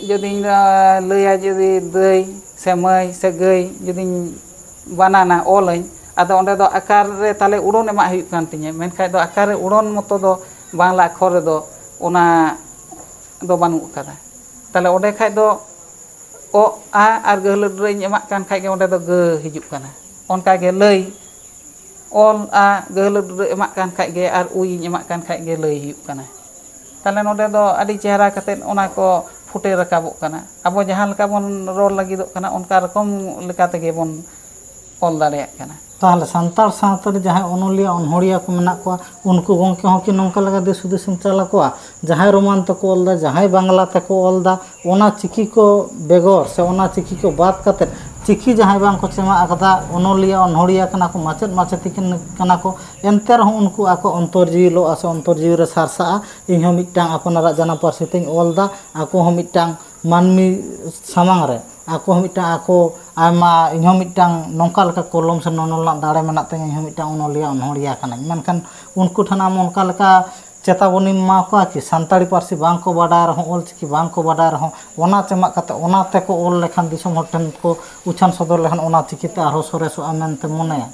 ᱡᱩᱫᱤᱧ ᱞᱟᱹᱭᱟ, ᱡᱩᱫᱤ ᱫᱟᱹᱭ ᱥᱮ ᱢᱟᱹᱭ ᱥᱮ ᱜᱟᱹᱭ ᱡᱩᱫᱤᱧ ᱵᱟᱱᱟᱱᱟ, ᱚᱞᱟᱹᱧ, ᱟᱫᱚ ᱚᱸᱰᱮ ᱫᱚ ᱟᱠᱟᱨ ᱨᱮ ᱛᱟᱦᱞᱮ ᱩᱲᱟᱹᱱ ᱮᱢᱟᱜ ᱦᱩᱭᱩᱜ ᱠᱟᱱ ᱛᱤᱧᱟᱹ, ᱢᱮᱱᱠᱷᱟᱡ ᱫᱚ ᱟᱠᱟᱨ ᱨᱮ ᱩᱲᱟᱹᱱ ᱢᱚᱛᱚ ᱫᱚ ᱵᱟᱝᱞᱟ ᱟᱠᱷᱚᱨ ᱨᱮᱫᱚ ᱚᱱᱟ ᱫᱚ ᱵᱟᱹᱱᱩᱜ ᱟᱠᱟᱫᱟ᱾ ᱛᱟᱦᱞᱮ ᱚᱸᱰᱮ ᱠᱷᱟᱡ ᱫᱚ ᱚ, ᱟ ᱟᱨ ᱜᱟᱹᱦᱞᱟᱹ ᱨᱮᱧ ᱮᱢᱟᱜ ᱠᱟᱱ ᱠᱷᱟᱡ ᱜᱮ ᱚᱸᱰᱮ ᱫᱚ ᱜᱟᱹ ᱦᱤᱡᱩᱜ ᱠᱟᱱᱟ᱾ ᱚᱱᱠᱟ ᱜᱮ ᱞᱟᱹᱭ, ᱚᱞ, ᱟ, ᱜᱟᱹᱦᱞᱟᱹ ᱨᱮ ᱮᱢᱟᱜ ᱠᱟᱱ ᱠᱷᱟᱡ ᱜᱮ ᱟᱨ ᱩᱭᱤᱧ ᱮᱢᱟᱜ ᱠᱟᱱ ᱠᱷᱟᱡ ᱜᱮ ᱞᱟᱹᱭ ᱦᱩᱭᱩᱜ ᱠᱟᱱᱟ᱾ ᱛᱟᱦᱞᱮ ᱱᱚᱰᱮ ᱫᱚ ᱟᱹᱰᱤ ᱪᱮᱦᱨᱟ ᱠᱟᱛᱮᱫ ᱚᱱᱟ ᱠᱚ ᱯᱷᱩᱴᱮ ᱨᱟᱠᱟᱵᱚᱜ ᱠᱟᱱᱟ᱾ ᱟᱵᱚ ᱡᱟᱦᱟᱸ ᱞᱮᱠᱟ ᱵᱚᱱ ᱨᱚᱲ ᱞᱟᱹᱜᱤᱫᱚᱜ ᱠᱟᱱᱟ, ᱚᱱᱠᱟ ᱨᱚᱠᱚᱢ ᱞᱮᱠᱟ ᱛᱮᱜᱮ ᱵᱚᱱ ᱚᱞ ᱫᱟᱲᱮᱭᱟᱜ ᱠᱟᱱᱟ᱾ ᱛᱟᱦᱚᱞᱮ ᱥᱟᱱᱛᱟᱲ ᱥᱟᱶᱛᱟ ᱨᱮ ᱡᱟᱦᱟᱸᱭ ᱚᱱᱚᱞᱤᱭᱟᱹ ᱚᱱᱚᱲᱦᱤᱭᱟᱹ ᱠᱚ ᱢᱮᱱᱟᱜ ᱠᱚᱣᱟ, ᱩᱱᱠᱩ ᱜᱚᱢᱠᱮ ᱦᱚᱸ ᱠᱤ ᱱᱚᱝᱠᱟ ᱞᱮᱠᱟ ᱫᱤᱥ ᱦᱩᱫᱤᱥ ᱮᱢ ᱪᱟᱞ ᱟᱠᱚᱣᱟ? ᱡᱟᱦᱟᱸᱭ ᱨᱳᱢᱟᱱ ᱛᱮᱠᱚ ᱚᱞ ᱮᱫᱟ, ᱡᱟᱦᱟᱸᱭ ᱵᱟᱝᱞᱟ ᱛᱮᱠᱚ ᱚᱞ ᱮᱫᱟ, ᱚᱱᱟ ᱪᱤᱠᱤ ᱠᱚ ᱵᱮᱜᱚᱨ ᱥᱮ ᱚᱱᱟ ᱪᱤᱠᱤ ᱠᱚ ᱵᱟᱫ ᱠᱟᱛᱮᱫ, ᱪᱤᱠᱤ ᱡᱟᱦᱟᱸᱭ ᱵᱟᱝ ᱠᱚ ᱪᱮᱢᱟᱜ ᱟᱠᱟᱫᱟ, ᱚᱱᱚᱞᱤᱭᱟᱹ ᱚᱱᱚᱲᱦᱤᱭᱟᱹ ᱠᱟᱱᱟ ᱠᱚ, ᱢᱟᱪᱮᱫ ᱢᱟᱪᱮᱛᱤ ᱠᱟᱱ-, ᱠᱟᱱᱟ ᱠᱚ, ᱮᱱᱛᱮ ᱨᱮᱦᱚᱸ ᱩᱱᱠᱩ ᱟᱠᱚ ᱚᱱᱛᱚᱨ ᱡᱤᱣᱤ ᱞᱚᱜᱼᱟ ᱥᱮ ᱚᱱᱛᱚᱨ ᱡᱤᱣᱤ ᱨᱮ ᱥᱟᱨᱥᱟᱜᱼᱟ, ᱤᱧ ᱦᱚᱸ ᱢᱤᱫᱴᱟᱝ ᱟᱯᱱᱟᱨᱟᱜ ᱡᱟᱱᱟᱢ ᱯᱟᱹᱨᱥᱤ ᱛᱤᱧ ᱚᱞ ᱮᱫᱟ, ᱟᱠᱚ ᱦᱚᱸ ᱢᱤᱫᱴᱟᱝ ᱢᱟᱹᱱᱢᱤ ᱥᱟᱢᱟᱝ ᱨᱮ ᱟᱠᱚ ᱦᱚᱸ ᱢᱤᱫᱴᱟᱝ ᱟᱠᱚ ᱟᱭᱢᱟ, ᱤᱧ ᱦᱚᱸ ᱢᱤᱫᱴᱟᱝ ᱱᱚᱝᱠᱟ ᱞᱮᱠᱟ ᱠᱚᱞᱚᱢ ᱥᱮ ᱱᱚᱱᱚᱞ ᱨᱮᱱᱟᱜ ᱫᱟᱲᱮ ᱢᱮᱱᱟᱜ ᱛᱤᱧᱟ, ᱤᱧ ᱦᱚᱸ ᱢᱤᱫᱴᱟᱝ ᱚᱱᱚᱞᱤᱭᱟᱹ ᱚᱱᱚᱲᱦᱤᱭᱟᱹ ᱠᱟᱱᱟᱹᱧ, ᱢᱮᱱᱠᱷᱟᱱ ᱩᱱᱠᱩ ᱴᱷᱮᱱ ᱟᱢ ᱚᱱᱠᱟ ᱞᱮᱠᱟ ᱪᱮᱛᱟᱵᱚᱱᱤᱢ ᱮᱢᱟ ᱠᱚᱣᱟ ᱠᱤ? ᱥᱟᱱᱛᱟᱲᱤ ᱯᱟᱹᱨᱥᱤ ᱵᱟᱝ ᱠᱚ ᱵᱟᱰᱟᱭ ᱨᱮᱦᱚᱸ, ᱚᱞ ᱪᱤᱠᱤ ᱵᱟᱝ ᱠᱚ ᱵᱟᱰᱟᱭ ᱨᱮᱦᱚᱸ, ᱚᱱᱟ ᱪᱮᱢᱟᱜ ᱠᱟᱛᱮ ᱚᱱᱟ ᱛᱮᱠᱚ ᱚᱞ ᱞᱮᱠᱷᱟᱱ, ᱫᱤᱥᱚᱢ ᱦᱚᱲ ᱴᱷᱮᱱ ᱠᱚ ᱩᱪᱷᱟᱹᱱ ᱥᱚᱫᱚᱨ ᱞᱮᱠᱷᱟᱱ, ᱚᱱᱟ ᱪᱤᱠᱤ ᱛᱮ ᱟᱨᱦᱚᱸ ᱥᱚᱨᱮᱥᱚᱜᱼᱟ ᱢᱮᱱᱛᱮ ᱢᱚᱱᱮᱭᱟ?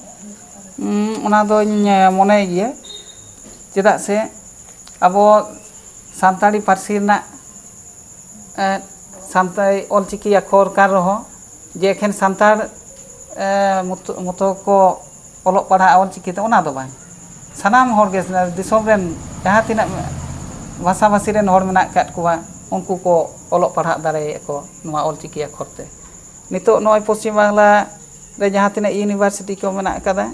ᱩᱸ, ᱚᱱᱟ ᱫᱚᱧ ᱢᱚᱱᱮᱭ ᱜᱮᱭᱟ, ᱪᱮᱫᱟᱜ ᱥᱮ ᱟᱵᱚ ᱥᱟᱱᱛᱟᱲᱤ ᱯᱟᱹᱨᱥᱤ ᱨᱮᱱᱟᱜ ᱮᱸ, ᱥᱟᱱᱛᱟᱲᱤ ᱚᱞᱪᱤᱠᱤ ᱟᱠᱷᱚᱨ ᱠᱟᱱ ᱨᱮᱦᱚᱸ ᱡᱮ ᱮᱠᱷᱮᱱ ᱥᱟᱱᱛᱟᱲ, ᱮᱸ, ᱢᱚᱛᱚ, ᱢᱚᱛᱚ ᱠᱚ ᱚᱞᱚᱜ ᱯᱟᱲᱦᱟᱜᱼᱟ ᱚᱞᱪᱤᱠᱤ ᱛᱮ, ᱚᱱᱟ ᱫᱚ ᱵᱟᱝ᱾ ᱥᱟᱱᱟᱢ ᱦᱚᱲ ᱜᱮ, ᱫᱤᱥᱚᱢ ᱨᱮᱱ ᱡᱟᱦᱟᱸ ᱛᱤᱱᱟᱹᱜ ᱵᱷᱟᱥᱟᱼᱵᱷᱟᱥᱤ ᱨᱮᱱ ᱦᱚᱲ ᱢᱮᱱᱟᱜ ᱟᱠᱟᱫ ᱠᱚᱣᱟ, ᱩᱱᱠᱩ ᱠᱚ ᱚᱞᱚᱜ ᱯᱟᱲᱦᱟᱜ ᱫᱟᱲᱮᱭᱟᱜᱼᱟ ᱠᱚ ᱱᱚᱣᱟ ᱚᱞᱪᱤᱠᱤ ᱟᱠᱷᱚᱨ ᱛᱮ᱾ ᱱᱤᱛᱚᱜ ᱱᱚᱜᱼᱚᱭ ᱯᱚᱥᱪᱤᱢ ᱵᱟᱝᱞᱟ ᱨᱮ ᱡᱟᱦᱟᱸ ᱛᱤᱱᱟᱹᱜ university ᱠᱚ ᱢᱮᱱᱟᱜ ᱟᱠᱟᱫᱟ,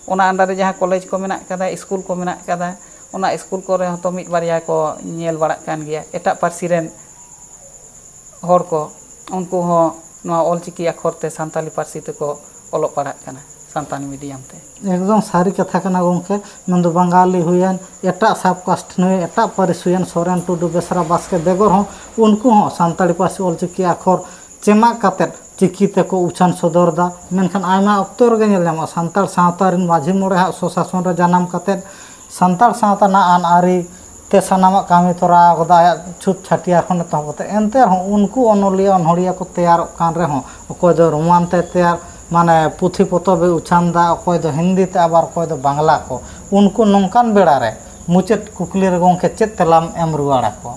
ᱚᱱᱟ under ᱨᱮ ᱡᱟᱦᱟᱸ college ᱠᱚ ᱢᱮᱱᱟᱜ ᱟᱠᱟᱫᱟ, ᱥᱠᱩᱞ ᱠᱚ ᱢᱮᱱᱟᱜ ᱟᱠᱟᱫᱟ, ᱚᱱᱟ ᱥᱠᱩᱞ ᱠᱚᱨᱮ ᱦᱚᱸᱛᱚ ᱢᱤᱫ ᱵᱟᱨᱭᱟ ᱠᱚ ᱧᱮᱞ ᱵᱟᱲᱟᱜ ᱠᱟᱱ ᱜᱮᱭᱟ᱾ ᱮᱴᱟᱜ ᱯᱟᱹᱨᱥᱤ ᱨᱮᱱ ᱦᱚᱲ ᱠᱚ, ᱩᱱᱠᱩ ᱦᱚᱸ ᱱᱚᱣᱟ ᱚᱞᱪᱤᱠᱤ ᱟᱠᱷᱚᱨ ᱛᱮ ᱥᱟᱱᱛᱟᱞᱤ ᱯᱟᱹᱨᱥᱤ ᱛᱮᱠᱚ ᱚᱞᱚᱜ ᱯᱟᱲᱦᱟᱜ ᱠᱟᱱᱟ, ᱥᱟᱱᱛᱟᱞᱤ medium ᱛᱮ᱾ ᱮᱠᱫᱚᱢ ᱥᱟᱹᱨᱤ ᱠᱟᱛᱷᱟ ᱠᱟᱱᱟ ᱜᱚᱢᱠᱮ᱾ ᱢᱮᱱᱫᱚ ᱵᱟᱝᱜᱟᱞᱤ ᱦᱩᱭᱮᱱ, ᱮᱴᱟᱜ sub caste ᱦᱩᱭᱮᱱ, ᱮᱴᱟᱜ ᱯᱟᱹᱨᱤᱥ ᱦᱩᱭᱮᱱ, ᱥᱚᱨᱮᱱ, ᱴᱩᱰᱩ, ᱵᱮᱥᱨᱟ, ᱵᱟᱥᱠᱮ ᱵᱮᱜᱚᱨ ᱦᱚᱸ ᱩᱱᱠᱩ ᱦᱚᱸ ᱥᱟᱱᱛᱟᱲᱤ ᱯᱟᱹᱨᱥᱤ ᱚᱞᱪᱤᱠᱤ ᱟᱠᱷᱚᱨ ᱪᱮᱢᱟᱜ ᱠᱟᱛᱮᱫ ᱪᱤᱠᱤ ᱛᱮᱠᱚ ᱩᱪᱷᱟᱹᱱ ᱥᱚᱫᱚᱨ ᱮᱫᱟ᱾ ᱢᱮᱱᱠᱷᱟᱱ ᱟᱭᱢᱟ ᱚᱠᱛᱚ ᱨᱮᱜᱮ ᱧᱮᱞ ᱧᱟᱢᱚᱜᱼᱟ, ᱥᱟᱱᱛᱟᱲ ᱥᱟᱶᱛᱟ ᱨᱮᱱ ᱢᱟᱹᱡᱷᱤ ᱢᱚᱬᱮ ᱦᱟᱜ ᱥᱚᱥᱟᱥᱚᱱ ᱨᱮ ᱡᱟᱱᱟᱢ ᱠᱟᱛᱮᱫ ᱥᱟᱱᱛᱟᱲ ᱥᱟᱶᱛᱟ ᱨᱮᱱᱟᱜ ᱟᱹᱱ ᱟᱹᱨᱤ ᱛᱮ ᱥᱟᱱᱟᱢᱟᱜ ᱠᱟᱹᱢᱤ ᱛᱚᱨᱟᱣ ᱠᱟᱫᱟ, ᱟᱭᱟᱜ ᱪᱷᱩᱛ ᱪᱷᱟᱹᱴᱭᱟᱹᱨ ᱠᱷᱚᱱ ᱮᱛᱚᱦᱚᱵ ᱠᱟᱛᱮ᱾ ᱮᱱᱛᱮ ᱨᱮᱦᱚᱸ ᱩᱱᱠᱩ ᱚᱱᱚᱞᱤᱭᱟᱹ ᱚᱱᱚᱲᱦᱤᱭᱟᱹ ᱠᱚ ᱛᱮᱭᱟᱨᱚᱜ ᱠᱟᱱ ᱨᱮᱦᱚᱸ, ᱚᱠᱚᱭ ᱫᱚ ᱨᱳᱢᱟᱱ ᱛᱮ ᱛᱮᱭᱟᱨ, ᱢᱟᱱᱮ ᱯᱩᱛᱷᱤ ᱯᱚᱛᱚᱵ ᱮ ᱩᱪᱷᱟᱹᱱ ᱮᱫᱟ, ᱚᱠᱚᱭ ᱫᱚ ᱦᱤᱱᱫᱤ ᱛᱮ, ᱟᱵᱟᱨ ᱚᱠᱚᱭ ᱫᱚ ᱵᱟᱝᱞᱟ ᱠᱚ, ᱩᱱᱠᱩ ᱱᱚᱝᱠᱟᱱ ᱵᱮᱲᱟ ᱨᱮ ᱢᱩᱪᱟᱹᱫ ᱠᱩᱠᱞᱤ ᱨᱮ ᱜᱚᱢᱠᱮ ᱪᱮᱫ ᱛᱮᱞᱟᱢ ᱮᱢ ᱨᱩᱣᱟᱹᱲ ᱟᱠᱚᱣᱟ?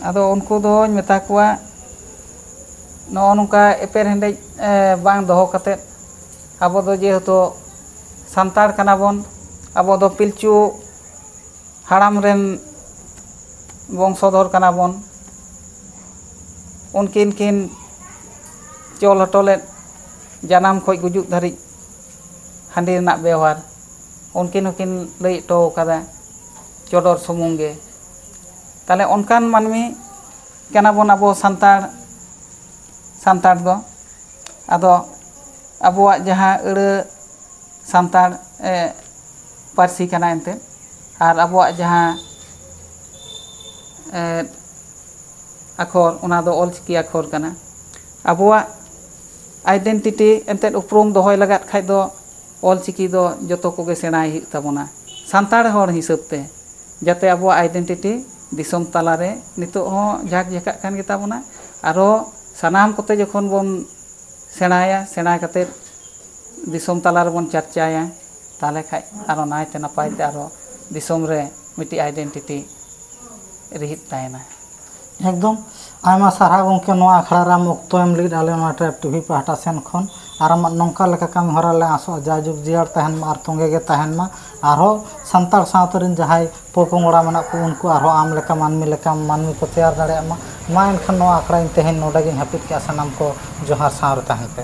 ᱟᱫᱚ ᱩᱱᱠᱩ ᱫᱚᱧ ᱢᱮᱛᱟ ᱠᱚᱣᱟ, ᱱᱚᱜᱼᱚ ᱱᱚᱝᱠᱟ ᱮᱯᱮᱨ ᱦᱮᱸᱰᱮᱡ, ᱮ, ᱵᱟᱝ ᱫᱚᱦᱚ ᱠᱟᱛᱮᱫ, ᱟᱵᱚ ᱫᱚ ᱡᱮᱦᱮᱛᱩ ᱥᱟᱱᱛᱟᱲ ᱠᱟᱱᱟ ᱵᱚᱱ, ᱟᱵᱚ ᱫᱚ ᱯᱤᱞᱪᱩ ᱦᱟᱲᱟᱢ ᱨᱮᱱ ᱵᱚᱝᱥᱚᱫᱷᱚᱨ ᱠᱟᱱᱟ ᱵᱚᱱ, ᱩᱱᱠᱤᱱ ᱠᱤᱱ ᱪᱚᱞ ᱦᱚᱴᱚ ᱞᱮᱫ ᱡᱟᱱᱟᱢ ᱠᱷᱚᱱ ᱜᱩᱡᱩᱜ ᱫᱷᱟᱹᱨᱤᱡ ᱦᱟᱺᱰᱤ ᱨᱮᱱᱟᱜ ᱵᱮᱣᱦᱟᱨ, ᱩᱱᱠᱤᱱ ᱦᱚᱸᱠᱤᱱ ᱞᱟᱹᱭ ᱦᱚᱴᱚ ᱟᱠᱟᱫᱟ ᱪᱚᱰᱚᱨ ᱥᱩᱢᱩᱝ ᱜᱮ᱾ ᱛᱟᱦᱞᱮ ᱚᱱᱠᱟᱱ ᱢᱟᱹᱱᱢᱤ ᱠᱟᱱᱟ ᱵᱚᱱ ᱟᱵᱚ ᱥᱟᱱᱛᱟᱲ, ᱥᱟᱱᱛᱟᱲ ᱫᱚ᱾ ᱟᱫᱚ ᱟᱵᱚᱣᱟᱜ ᱡᱟᱦᱟᱸ ᱟᱹᱲᱟᱹ ᱥᱟᱱᱛᱟᱲ, ᱮ, ᱯᱟᱹᱨᱥᱤ ᱠᱟᱱᱟ ᱮᱱᱛᱮᱫ, ᱟᱨ ᱟᱵᱚᱣᱟᱜ ᱡᱟᱦᱟᱸ, ᱮ, ᱟᱠᱷᱚᱨ, ᱚᱱᱟ ᱫᱚ ᱚᱞᱪᱤᱠᱤ ᱟᱠᱷᱚᱨ ᱠᱟᱱᱟ᱾ ᱟᱵᱚᱣᱟᱜ identity ᱮᱱᱛᱮᱫ ᱩᱯᱨᱩᱢ ᱫᱚᱦᱚᱭ ᱞᱟᱜᱟᱫ ᱠᱷᱟᱡ ᱫᱚ ᱚᱞᱪᱤᱠᱤ ᱫᱚ ᱡᱚᱛᱚ ᱠᱚᱜᱮ ᱥᱮᱬᱟᱭ ᱦᱩᱭᱩᱜ ᱛᱟᱵᱚᱱᱟ, ᱥᱟᱱᱛᱟᱲ ᱦᱚᱲ ᱦᱤᱥᱟᱹᱵ ᱛᱮ, ᱡᱟᱛᱮ ᱟᱵᱚᱣᱟᱜ identity ᱫᱤᱥᱚᱢ ᱛᱟᱞᱟᱨᱮ ᱱᱤᱛᱚᱜ ᱦᱚᱸ ᱡᱷᱟᱠ ᱡᱷᱟᱠᱟᱜ ᱠᱟᱱ ᱜᱮᱛᱟ ᱵᱚᱱᱟ᱾ ᱟᱨᱚ ᱥᱟᱱᱟᱢ ᱠᱚᱛᱮ ᱡᱚᱠᱷᱚᱱ ᱵᱚᱱ ᱥᱮᱬᱟᱭᱟ, ᱥᱮᱬᱟ ᱠᱟᱛᱮᱫ ᱫᱤᱥᱚᱢ ᱛᱟᱞᱟ ᱨᱮᱵᱚᱱ ᱪᱟᱨᱪᱟᱭᱟ, ᱛᱟᱦᱚᱞᱮ ᱠᱷᱟᱡ ᱟᱨᱚ ᱱᱟᱭᱛᱮ ᱱᱟᱯᱟᱭ ᱛᱮ ᱟᱨᱚ ᱫᱤᱥᱚᱢ ᱨᱮ ᱢᱤᱫᱴᱤᱡ identity ᱨᱤᱦᱤᱴ ᱛᱟᱦᱮᱱᱟ᱾ ᱮᱠᱫᱚᱢ ᱟᱭᱢᱟ ᱥᱟᱨᱦᱟᱣ ᱜᱚᱢᱠᱮ, ᱱᱚᱣᱟ ᱟᱠᱷᱲᱟ ᱨᱮ ᱟᱢ ᱚᱠᱛᱚ ᱮᱢ ᱞᱟᱹᱜᱤᱫ ᱟᱞᱮ ᱱᱚᱣᱟ ᱴᱨᱟᱭᱤᱵᱽ ᱴᱤᱵᱷᱤ ᱯᱟᱦᱴᱟ ᱥᱮᱱ ᱠᱷᱚᱱ᱾ ᱟᱨ ᱟᱢᱟᱜ ᱱᱚᱝᱠᱟ ᱞᱮᱠᱟ ᱠᱟᱹᱢᱤ ᱦᱚᱨᱟ ᱞᱮ ᱟᱥᱚᱜᱼᱟ ᱡᱟᱭᱡᱩᱜᱽ ᱡᱤᱭᱟᱹᱲ ᱛᱟᱦᱮᱱ ᱢᱟ ᱟᱨ ᱛᱚᱸᱜᱮ ᱜᱮ ᱛᱟᱦᱮᱱ ᱢᱟ᱾ ᱟᱨᱦᱚᱸ ᱥᱟᱱᱛᱟᱲ ᱥᱟᱶᱛᱟ ᱨᱮᱱ ᱡᱟᱦᱟᱸᱭ ᱯᱚᱯᱚᱝᱲᱟ ᱢᱮᱱᱟᱜ ᱠᱚ, ᱩᱱᱠᱩ ᱟᱨᱦᱚᱸ ᱟᱢ ᱞᱮᱠᱟ ᱢᱟᱹᱱᱢᱤ ᱞᱮᱠᱟ ᱢᱟᱹᱱᱢᱤ ᱠᱚ ᱛᱮᱭᱟᱨ ᱫᱟᱲᱮᱭᱟᱜ ᱢᱟ᱾ ᱢᱟ ᱮᱱᱠᱷᱟᱱ ᱱᱚᱣᱟ ᱟᱠᱷᱲᱟᱧ ᱛᱮᱦᱮᱧ ᱱᱚᱰᱮ ᱜᱤᱧ ᱦᱟᱹᱯᱤᱫ ᱠᱮᱜᱼᱟ᱾ ᱥᱟᱱᱟᱢ ᱠᱚ ᱡᱚᱦᱟᱨ, ᱥᱟᱶ ᱨᱮ ᱛᱟᱦᱮᱱ ᱯᱮ᱾